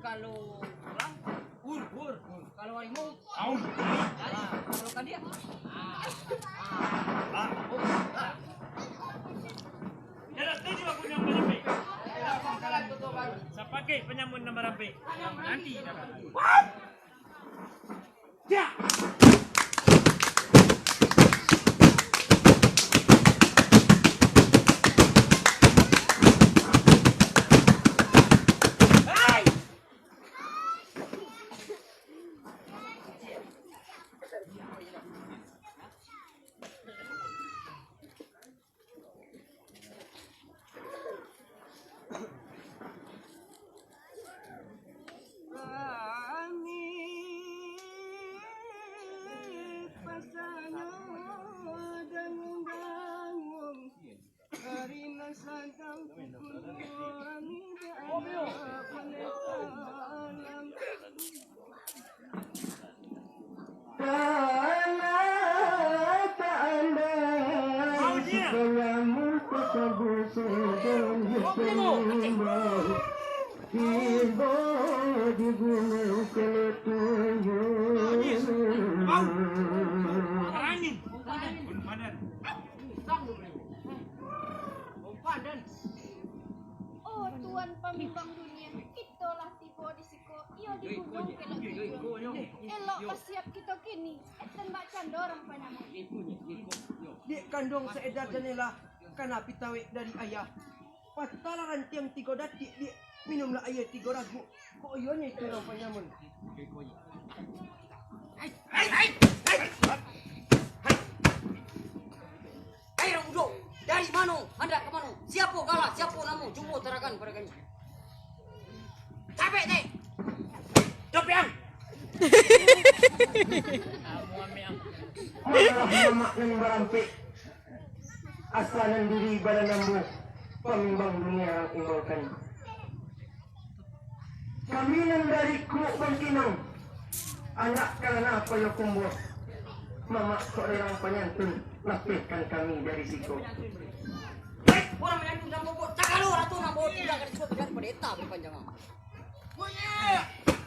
Kalau urang, ur, ur. Kalau harimau, aum. Lari. Kalau kadiak, ah. Ah. Sapakek panyamun nan barampek. Nanti dapat. Oh, Tuan Pamimpang Dunia, kito lah tibo di siko, iyo di gunung kelok tujuah. Elok basiap kito kini, eten bakcando urang panyamun. Dek kanduang saedar jandela, kana pitawek dari ayah. Patahlah rantiang tigo datiak, Diak. Minumlah aia tigo raguak. Kok iyonyo itu urang panyamun. Hai, hai, hai, hai. Hai, urang mudo, dari mano, handak ka mano? Siapo gala, siapo namo? Cubo tarakan pado kami. Capek, teh. Capek, ang. Masalah mamak nan barampek. Asa nan diri badan ambo, Pamimpang Dunia imbaukan. Kami nan dari Kuok Bangkinang, anak karana Payo Kumbo, mamak kok rerang panyantun, lapehkan kami dari siko. Baik, urang manyantun nan bobok, sagalo arato nan bobok, tingga ka siko, tingga ka siko, dek eta panjang.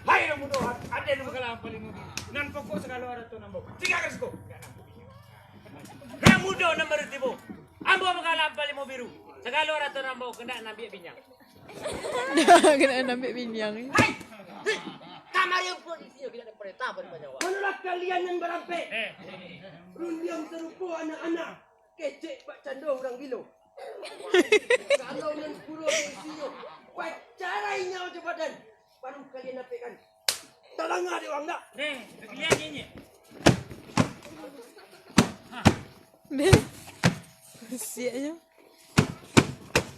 Hai, nan mudo, aden nan bakalam palimo biru. Nan pokok sagalo arato nan ambo. Tingga ka siko. Nan mudo nan baru tibo. Ambo bakalam palimo biru. Sagalo arato nan ambo kandak nan ambiak biniang. Kandak nan ambiak biniang. Hai! Kamari pun isinya tidak ada perintah pada nyawa. Manolah kalian nan barampek? Eh. Rundiang sarupo anak-anak. Kecek bakcando urang gilo. Kalau nan puro isinyo, pacarai nyawa jo badan, baru kalian dapekkan. Talanga dek urang dak? Neh, takalian nyenyek. Beh, siaknyo.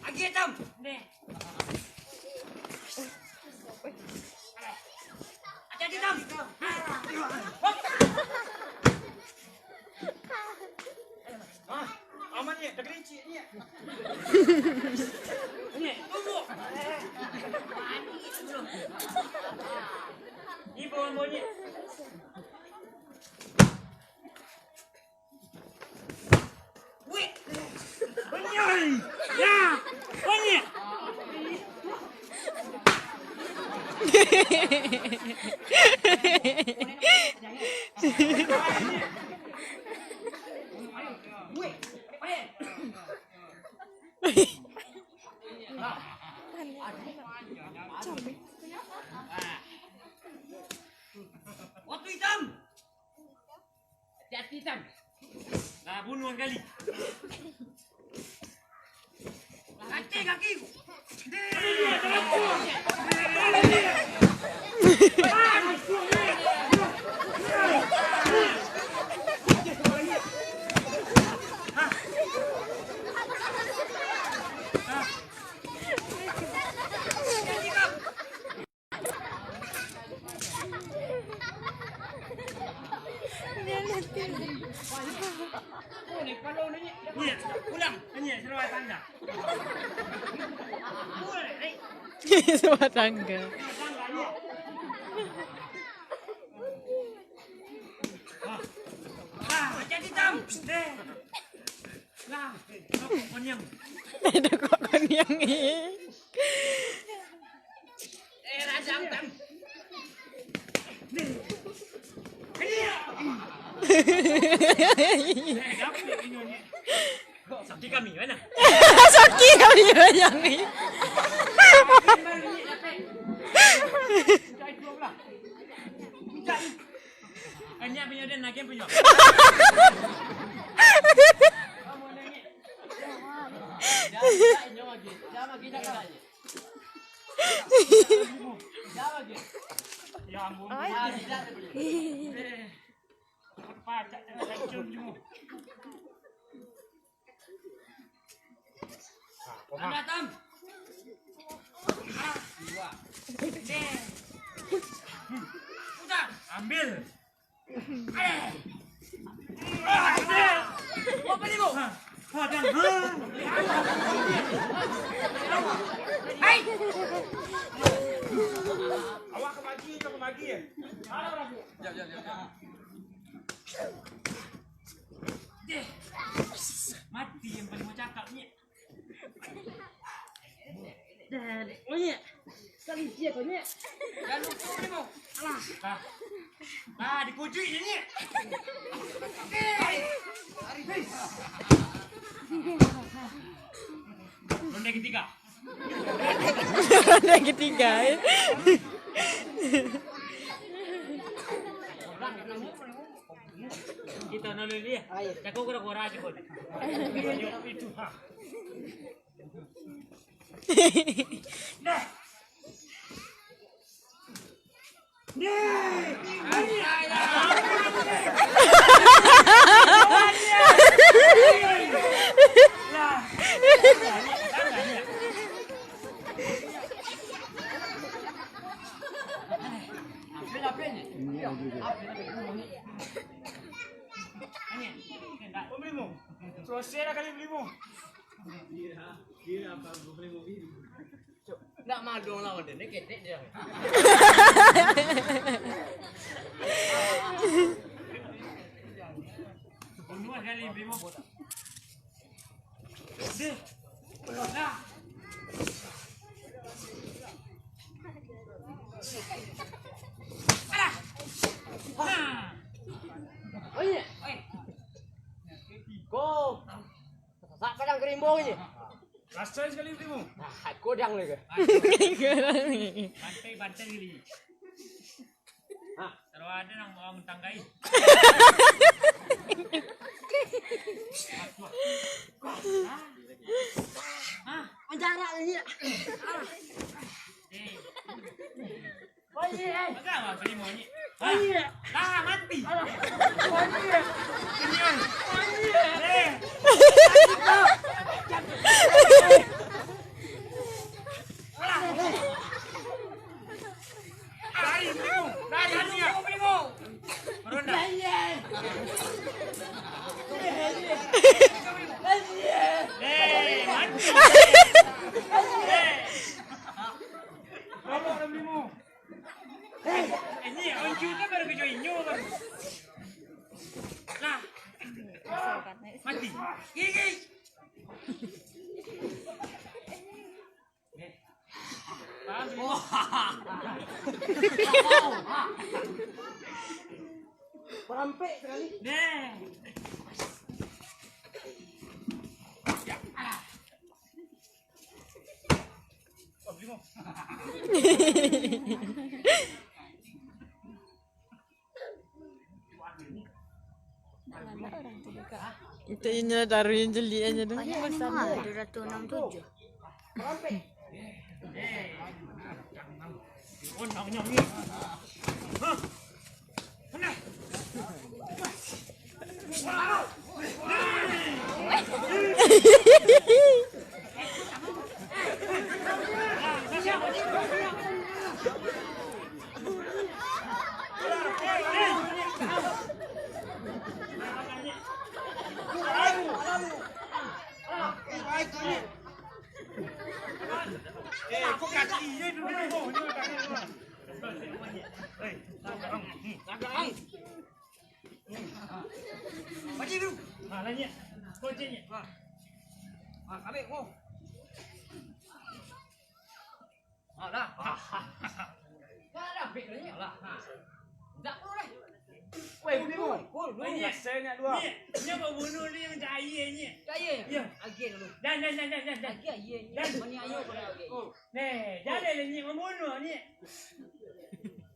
Agi hitam. Neh. Hati-hati, Tam. Ah, aman ni, tak kerincik ni. Ni, tunggu. Ni bawa ambo ni. Wih. Banyai. Ya. Banyai. Waktu hitam. Hati-hati, Tam. Nah, bunuh sakali. Kacik kaki. Nyiak, pulang. Nyiak, seluar tangga. Seluar tangga. Ah, ah, jadi tam. Eh. Lah, rokok konyang. Rokok konyang, eh. Eh, radang, tam. Sakit kami, mana? Sakit kami, mana ni? Banyak punya dan lagi punya. Ya ampun. Pacak kena racun cuma. Anda tam. Udah. Ambil. Awak kemagi, kau kemagi. Mati yang paling mau cakap ni. Dah, monyet. Kali dia, monyet. Jangan lupa, Primo. Alah. Nah, nah, dikujuik je, Nyek. Ronde ketiga. Ronde ketiga, eh. Kita nolak dia. Cakap kura-kura aja, kau. Itu, ha. Proses lah kali beli mu. Nak malu lawan dia, ni ketek dia. Bunuh kali beli mu. Deh. Nah. Alah. Nah. Oh, iya. Oi. Ko. Sak padang kerimbau ini. Rasain sekali belimu. Ah, kodang lagi. Bantai, bantai gini. Hah? Kalau ada nang mau mentanggai. Hah? Menjarak lagi. Eh. Agak lah beli monyet. Lah, mati. Kenyang. Eh. Lari, beli mu. Lari, beli mu. Meronda. Eh, mati. Eh. Tolong, beli mu. Eh, ini oncu kan baru kejo inyo baru. Lah. Mati. Gigi. Paham? Perampek sekali. Nah. Ya, alah. Itu inyo taruh yang jeli aja tu. Banyak ni mah, dua ratus enam tujuh. Alah, Nyek. Kocek, Nyek. Ha. Ha, ambiak, ko. Ha, dah. Ha. Dah, dah, ambiak dah, Nyek. Alah. Ha. Indak perlu dah. Weh, Bimo. Kul, kul. Weh, Nyek. Nyek, Nyek, pambunuah ni mintak aia, Nyek. Mintak aia? Yo. Agiah dulu. Dah, dah, dah, dah, dah, dah. Agiah aia, Nyek. Dah. Mani aia, kau nak agiah aia. Neh, jaleh lah, Nyek, pambunuah, Nyek.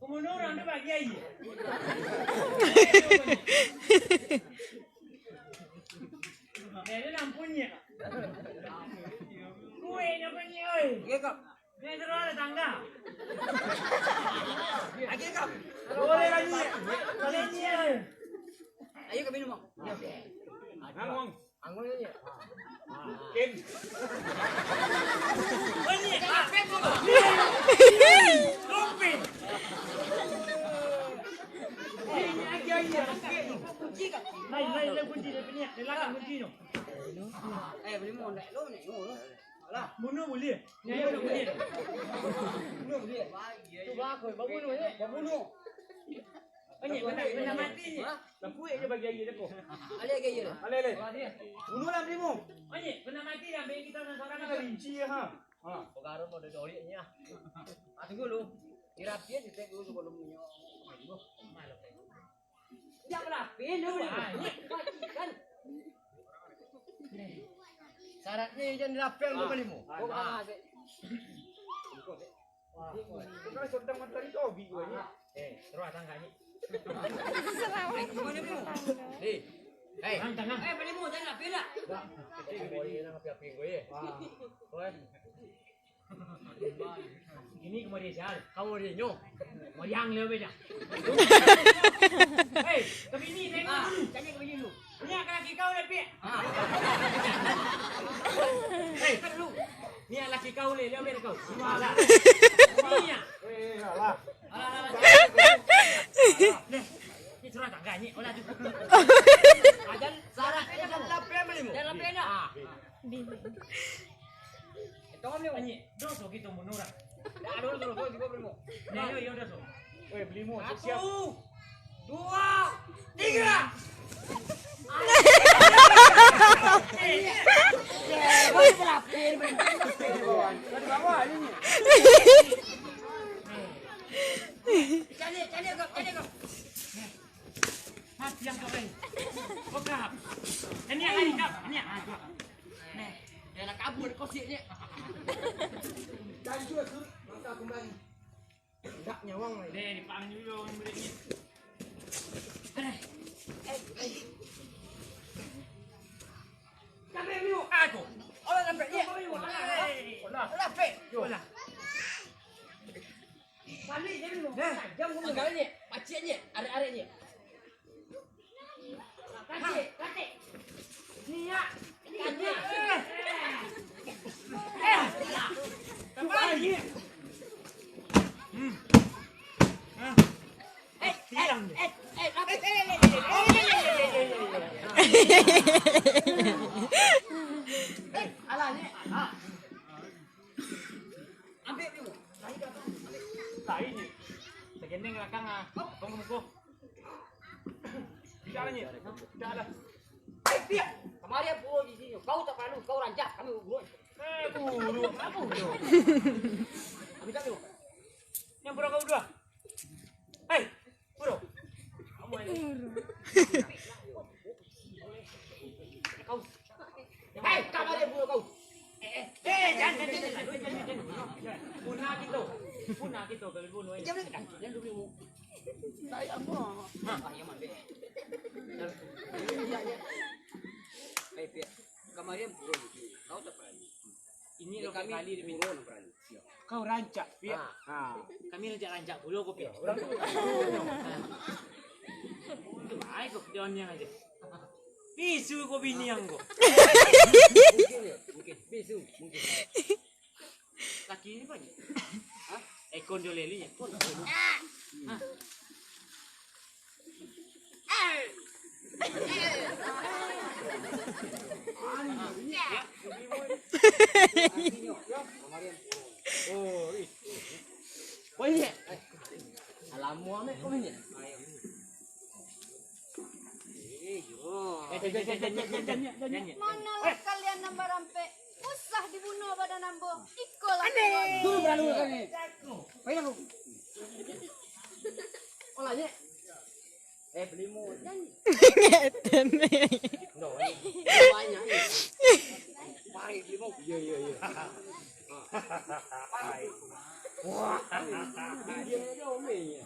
Pambunuah urang tu bagi aia. Eh, dia nampun, Nyek. Kuek nyo ko, Nyek, oi. Oke, Kak. Ni suruh ada tangga. Oke, Kak. Boleh lah, Nyek. Boleh, Nyek, oi. Ayo, kami minum, Bang. Nang, Bang. Anggur ni. Kin. Lain, lain, lain kunci dia punya. Dia lakang kunci tu. Eh, beli mau naik lo, naik lo. Alah. Bunuh boleh. Ni ayam nak boleh. Bunuh boleh. Tu bah, aku babunuh je. Babunuh. Onyek, pernah, pernah mati, Nyek. Lampu je bagi aia deko. Alih lagi aia. Alih, alih. Bunuh lah, Bimo. Onyek, pernah mati dah, ambil kita orang seorang. Kita rinci, ha. Ha. Pegaro mau dodoriak ni, ah. Ah, tunggu dulu. Dirapian, ditek dulu sebelum nyo. Jangan rapian dulu. Ah, Nyek. Kan. Syaratnya jangan dirapian, ah, kembali mu. Ah, ah. Kau kan sedang matahari tobi kau ni. Eh, terus datang kat ni. Eh, kemana mu? Eh, eh. Tenang, tenang. Eh, balik mu, jangan nak pilak. Dah. Kecil kau ni nak api-api kau, eh. Wah. Kau, eh. Ini kemari sial. Kau dia nyo. Mariang le beda. Hei, ke bini tengok dulu. Tanya ke bini dulu. Nyo ka laki kau le, Piak. Hei, nyo laki kau le, le kau. Alah. Nyo. Alah, alah, alah. Neh, ni surah tangga ni. Olah tu. Ajan sarah, ajan lapeh beli mu. Ajan lapeh nak. Ah. Tolong beli mu. Anjing, doso kito bunuh urang. Dah, doso, doso, tigo beli mu. Neh, yo, yo, doso. Weh, beli mu, siap. Satu, dua, tiga. Caliak, caliak, kau, caliak, kau. Mati yang kau, eh. Kau kap. Ini yang lain, kap. Ini yang, ah, kap. Neh, dia nak kabur, kau siap, ni. Dan juga suruh mangsa kembali. Indak nyawang lai. Deh, dipanggil dulu urang murid ni. Aduh. Eh, eh. Sampai minggu. Aku. Orang sampai dia. Orang. Orang. Orang sampai. Yo. Orang. Balik dia dulu. Nah. Jam pun balik ni. Pacik ni. Arek-arek ni. Alah, ni. Ambil dulu. Lain ni. Sagendeng belakang ah. Tunggu muka. Tidak lah, Nyik. Tidak lah. Hai, Piak. Kamari apo di siko? Kau tak paralu, kau rancak, kami bunuh. Eh, bunuh. Apo bunuh? Kami tak bunuh. Yang pura kau dua. Hai, pura. Kamu ini. Kau. Hei, kamari bunuh kau. Eh, eh, eh, jangan, jangan, jangan, jangan, jangan, jangan. Punah kito. Punah kito kalau bunuh ini. Jangan, jangan, jangan dulu. Saya mah. Hah? Ah, iya, mah, be. Iya, iya. Hei, Piak. Kamari bunuh. Kau tak berani. Ini lo kami kali dia bunuh, berani. Kau rancak, Piak. Ah. Ah. Kami rancak-rancak pulo ko, Piak. Yo, urang tu. Itu baik ko, dia ni aja. Bisu ko bini ang ko. Mungkin, ya, mungkin. Bisu, mungkin. Laki ni banyak. Hah? Ekon jo leli ya. Hah? Oh, ih. Kau ingat? Alamu amek kau ingat? Manalah kalian nan barampek, usah dibunuah badan ambo. Ikolah. Aneh. Turun beralu kami. Baiklah, Bu. Olah, Nyek. Eh, beli mu. Ngeten ni. No, banyak ni. Baik, beli mu. Iya, iya, iya. Baik. Wah. Iya, iya, iya.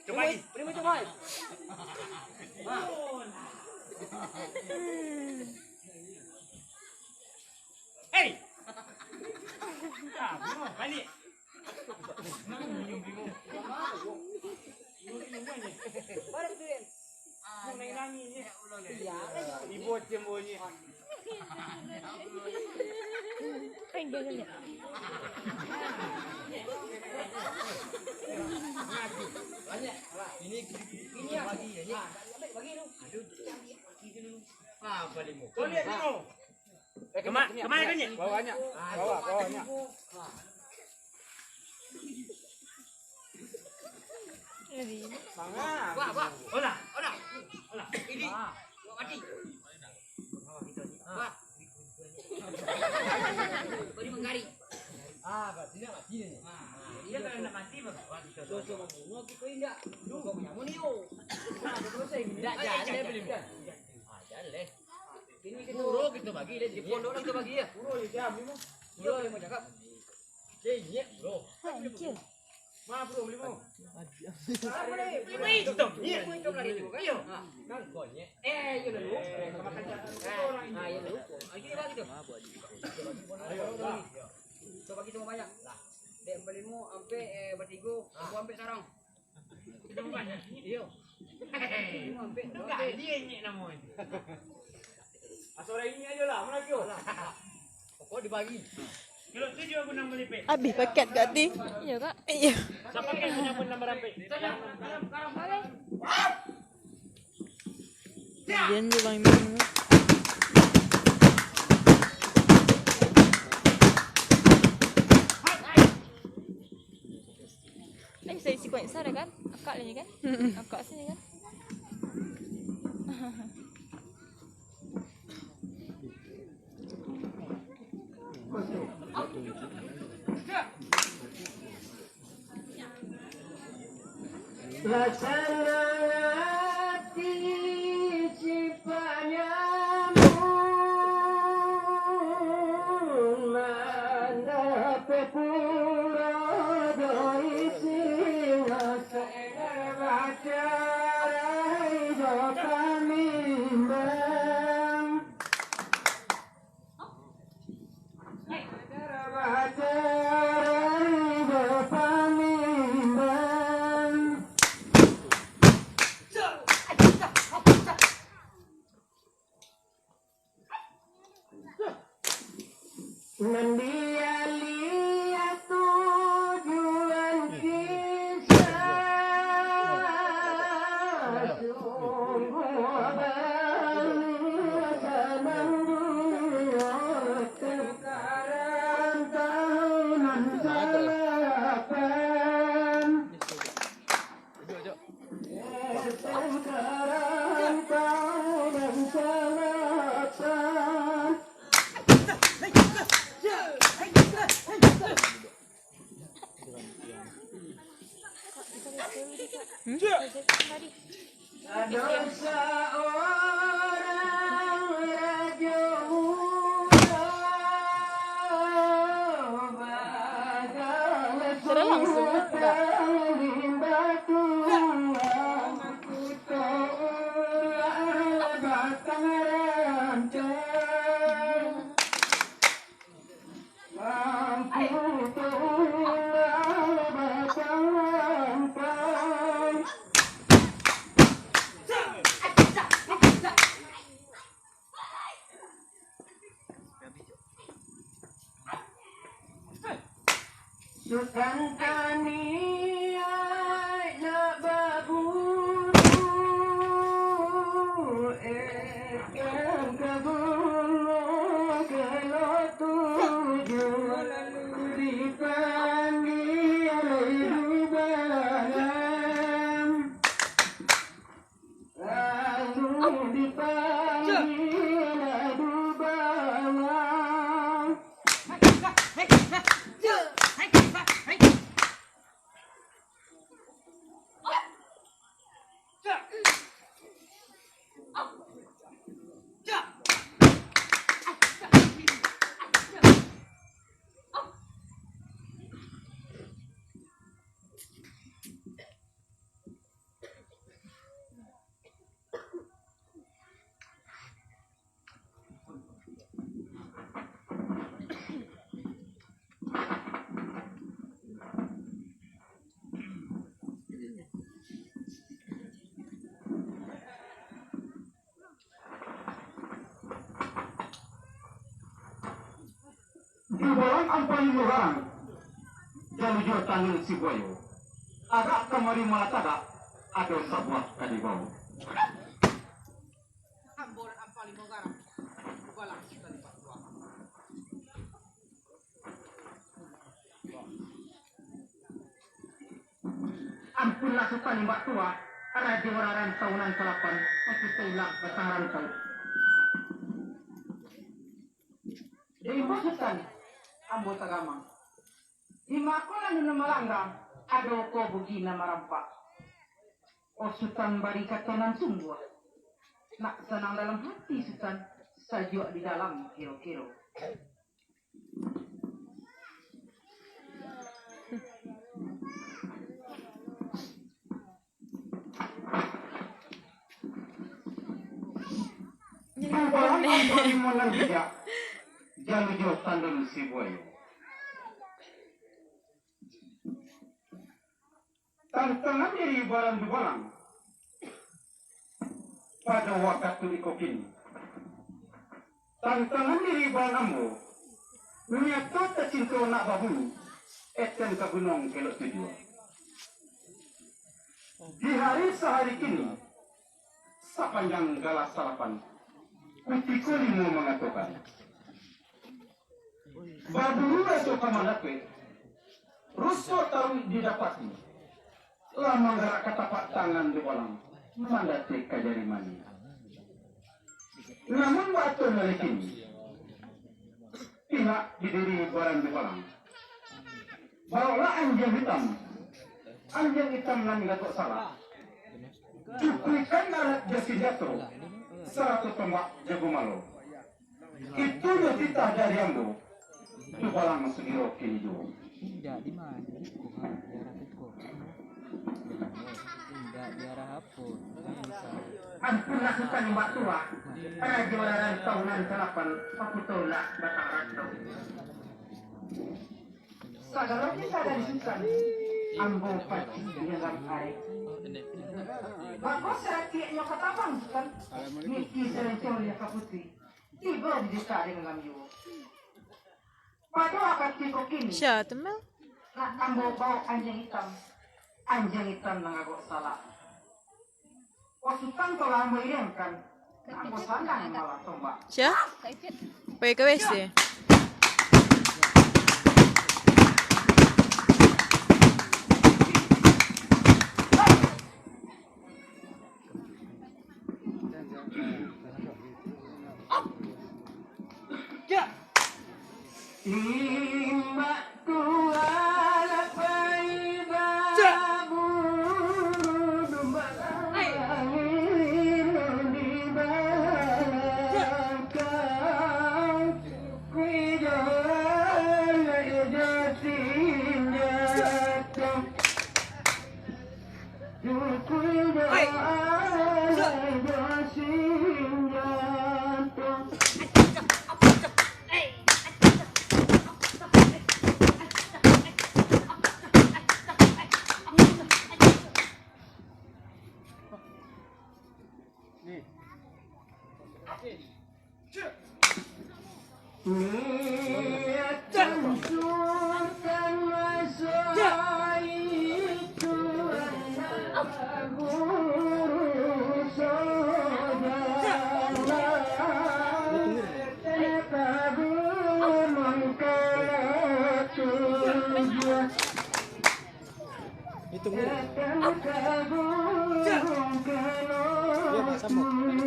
Coba lagi. Primo, coba. Hei! Ah, Bimo, balik. Bimo, Bimo. Bimo, Bimo. Ibu cembonyi. Ini, ini bagi, ini. Apa limo? Kau lihat dulu. Eh, kemana, kemana kau ni? Bawahnya. Bawah, bawahnya. Wah, wah. Olah, olah. Olah. Ini. Wah, mati. Wah. Kau ni manggarik. Ah, berarti nak mati ni. Ah, dia kalau nak mati, baru kita. Dosa membunuh kita indak. Dosa penyamun iyo. Dosa ini. Indak, jangan, jangan, jangan. Ah, jangan, leh. Ini kita. Guru kita bagi, leh. Di pondok lah kita bagi, ya. Guru je, siap, ni mah. Guru yang mau cakap. Cek, nyek, bro. Hai, Cik. Ma, bro, beli mau? Apa ni? Beli mau hitam. Iya. Beli mau hitam lagi tu, kan? Iya. Ha. Kan kau, nyek. Eh, iya lalu. Eh, makan jatuh. Ah, iya lalu. Ah, gini bagi tu. Ayo, bagi. Kita bagi sama banyak. Lah. Dek beli mau, ampe, eh, batigo, aku ampe sarang. Iyo. Enggak, dia nyek namo itu. Asal orang ini aja lah, mana kau? Pokok dibagi. Kalau tujuh aku nang melipik. Habis paket kat ti. Iya, Kak. Iya. Siapa kan punya pun nambah rapi? Bagian je Bang Iman. Eh, bisa isi kuat sana kan? Akak lagi kan? Mm-mm. Akak sini kan? Laksana ati cipak nyamun, mandapek pura do isi, laksana bacarai do panimbang. Nan dialiah tujuan kisah, sungguah bana sanang duo, tukaran taun nan salapan. Ado saurang rajo mudo, bagala sutan limbah tuang, kuto ulah batang rancang. Kuto ulah batang rancang. Sutan taniai nak baburu, ikan ka bungo kalo tujuah, lalu dipanggia di Palang ampang limo garang, jalua jo tanun si buayo. Agak kamari malah tagak, ado sabuah ka dibawo. Ambo nan ampang limo garang, balang si talimbak tuah. Ampunlah Sutan Limbak Tuah, rajo raran taunan salapan, sakito ilang batang rantau. Diimbau Sutan, ambo tagamang. Di mako lalu nan malangga, ado ko bugi nan marampak. Oh Sutan bari kato nan sungguah. Nak sanang dalam hati Sutan, sajuak di dalam kiro-kiro. Bubalang ambo limo nan bijak, jalua jo tanun si buayo. Tantangan diri baran dubalang pado wakatu iko kini. Tantangan diri baran ambo, nyato tacinto nak babunyi, eten ka gunong kelok tujuah. Di hari sahari kini, sapanjang galah salapan, kutiko limo mangatokan, baburu raso ka mandapek, ruso taruih didapati, lah manggarak ka tapak tangan dubalang, mandapek ka jari manih. Namun baato nan kini, pihak di diri baran dubalang, bawoklah anjiang itam, anjiang itam nan gagok salak, cukuikan alat jo sinjato, sarato tombak jo gumalo. Itu nyo titah dari ambo, dubalang sugiro kini juo. Indak di ma, di kuha, di arah kuko. Indak di arah apo, kan bisa. Ampunlah Sutan Limbak Tuah, rajo raran taunan salapan, pakuto lah batang rantau. Sagalo kisah dari Sutan, ambo pacik di dalam arek. Mako saratiaknyo ka tabang Sutan, miki saranco liah ka putuih, tibo di desa di dalam juo. Pado wakatu iko kini, Sia tu, Mel? Nak ambo baok anjiang itam, anjiang itam nan gagok salak. Wak Sutan tu lah ambo iriangkan, nak ambo sandang malah tombak. Sia? Pai ka W C. Hitung dulu. Yo, Pak, sambung.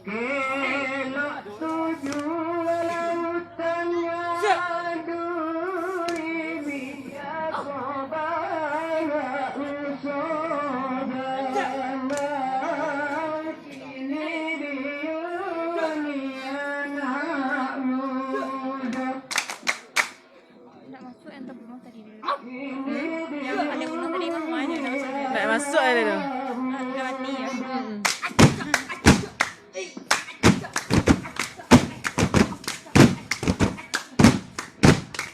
Kelok tuju lautan madu, biak ko banyak uso jalan, kini di dunia anak mudo. Ndak masuk yang terbunuh tadi dulu. Hmm? Yang tadi bunuh tadi mah mana ndak masuk dia? Ndak masuk ada tu. Ndak, ndak mati ya? Mm-mm.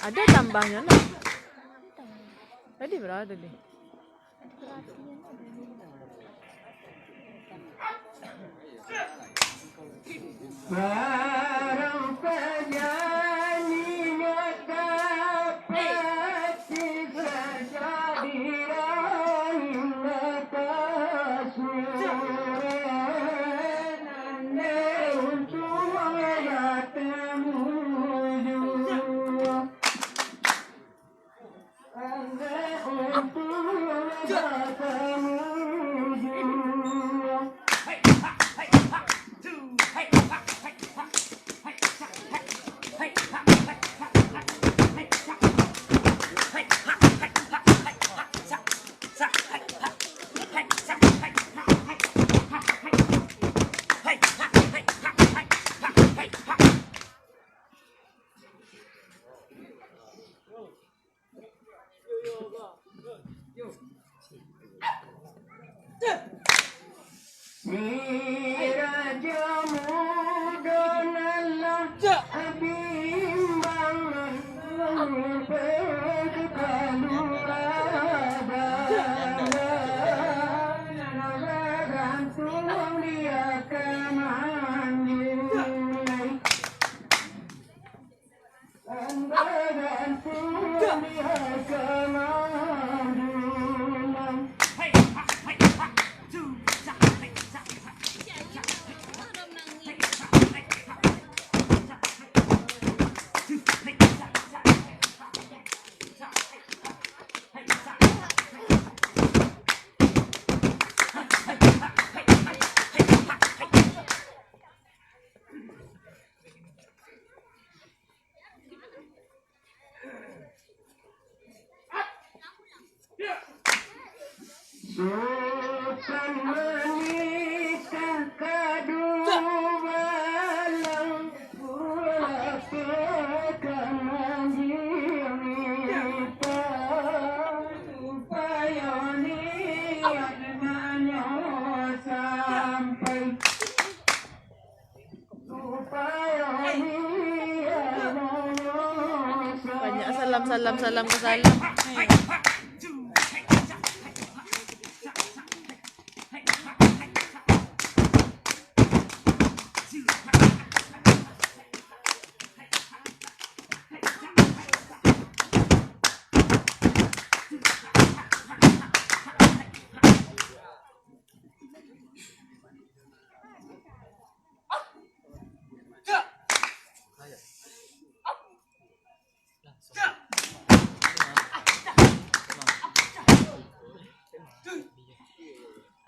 Ado tambahnyo lah. Tadi bara tadi? Barang panyanyi nyo dapati saja di rahim atas surat. Nande untuang ya tamuju. Miraja mudo nalah bimbang, kalu ada gantung dia ka manjulai. Sutan manikah kaduo balang, pulak ka manjirita, supayo niatnyo sampai. Banyak salam, salam, salam ka salam.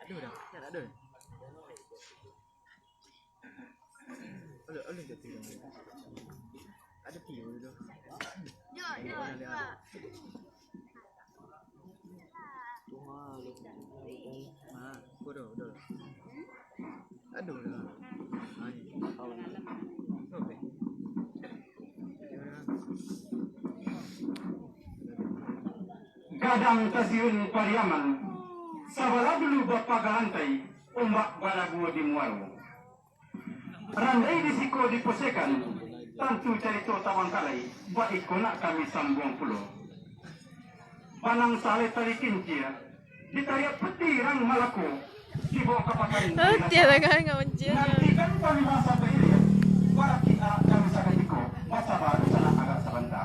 Aduh, dah. Tak ada. Aduh, aduh, jatuh. Ada tiup tu. Gadang tasiun Pariaman, sabalah dulu bapaga lantai, umbak balabuah di muaro. Randai di siko diposekan, tantu carito tabangkalai, baiko nak kami sambuang pulo. Banang salai tali kincia, ditariak peti rang Malako, dibawa ka pakan. Oh, tiada kan, nggak mencium. Nantikan kami masa bailia, baraki arak kami sakatiko, basaba di sana agak sabanta.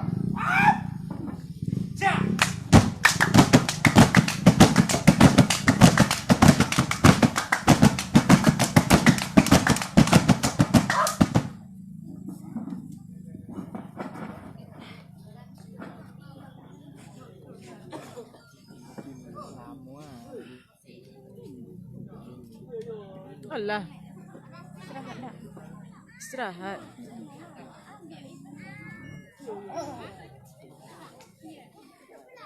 Alah. Istirahat.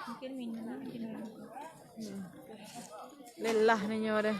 Mungkin minum, mungkin minum. Hmm. Lelah ninyo dah.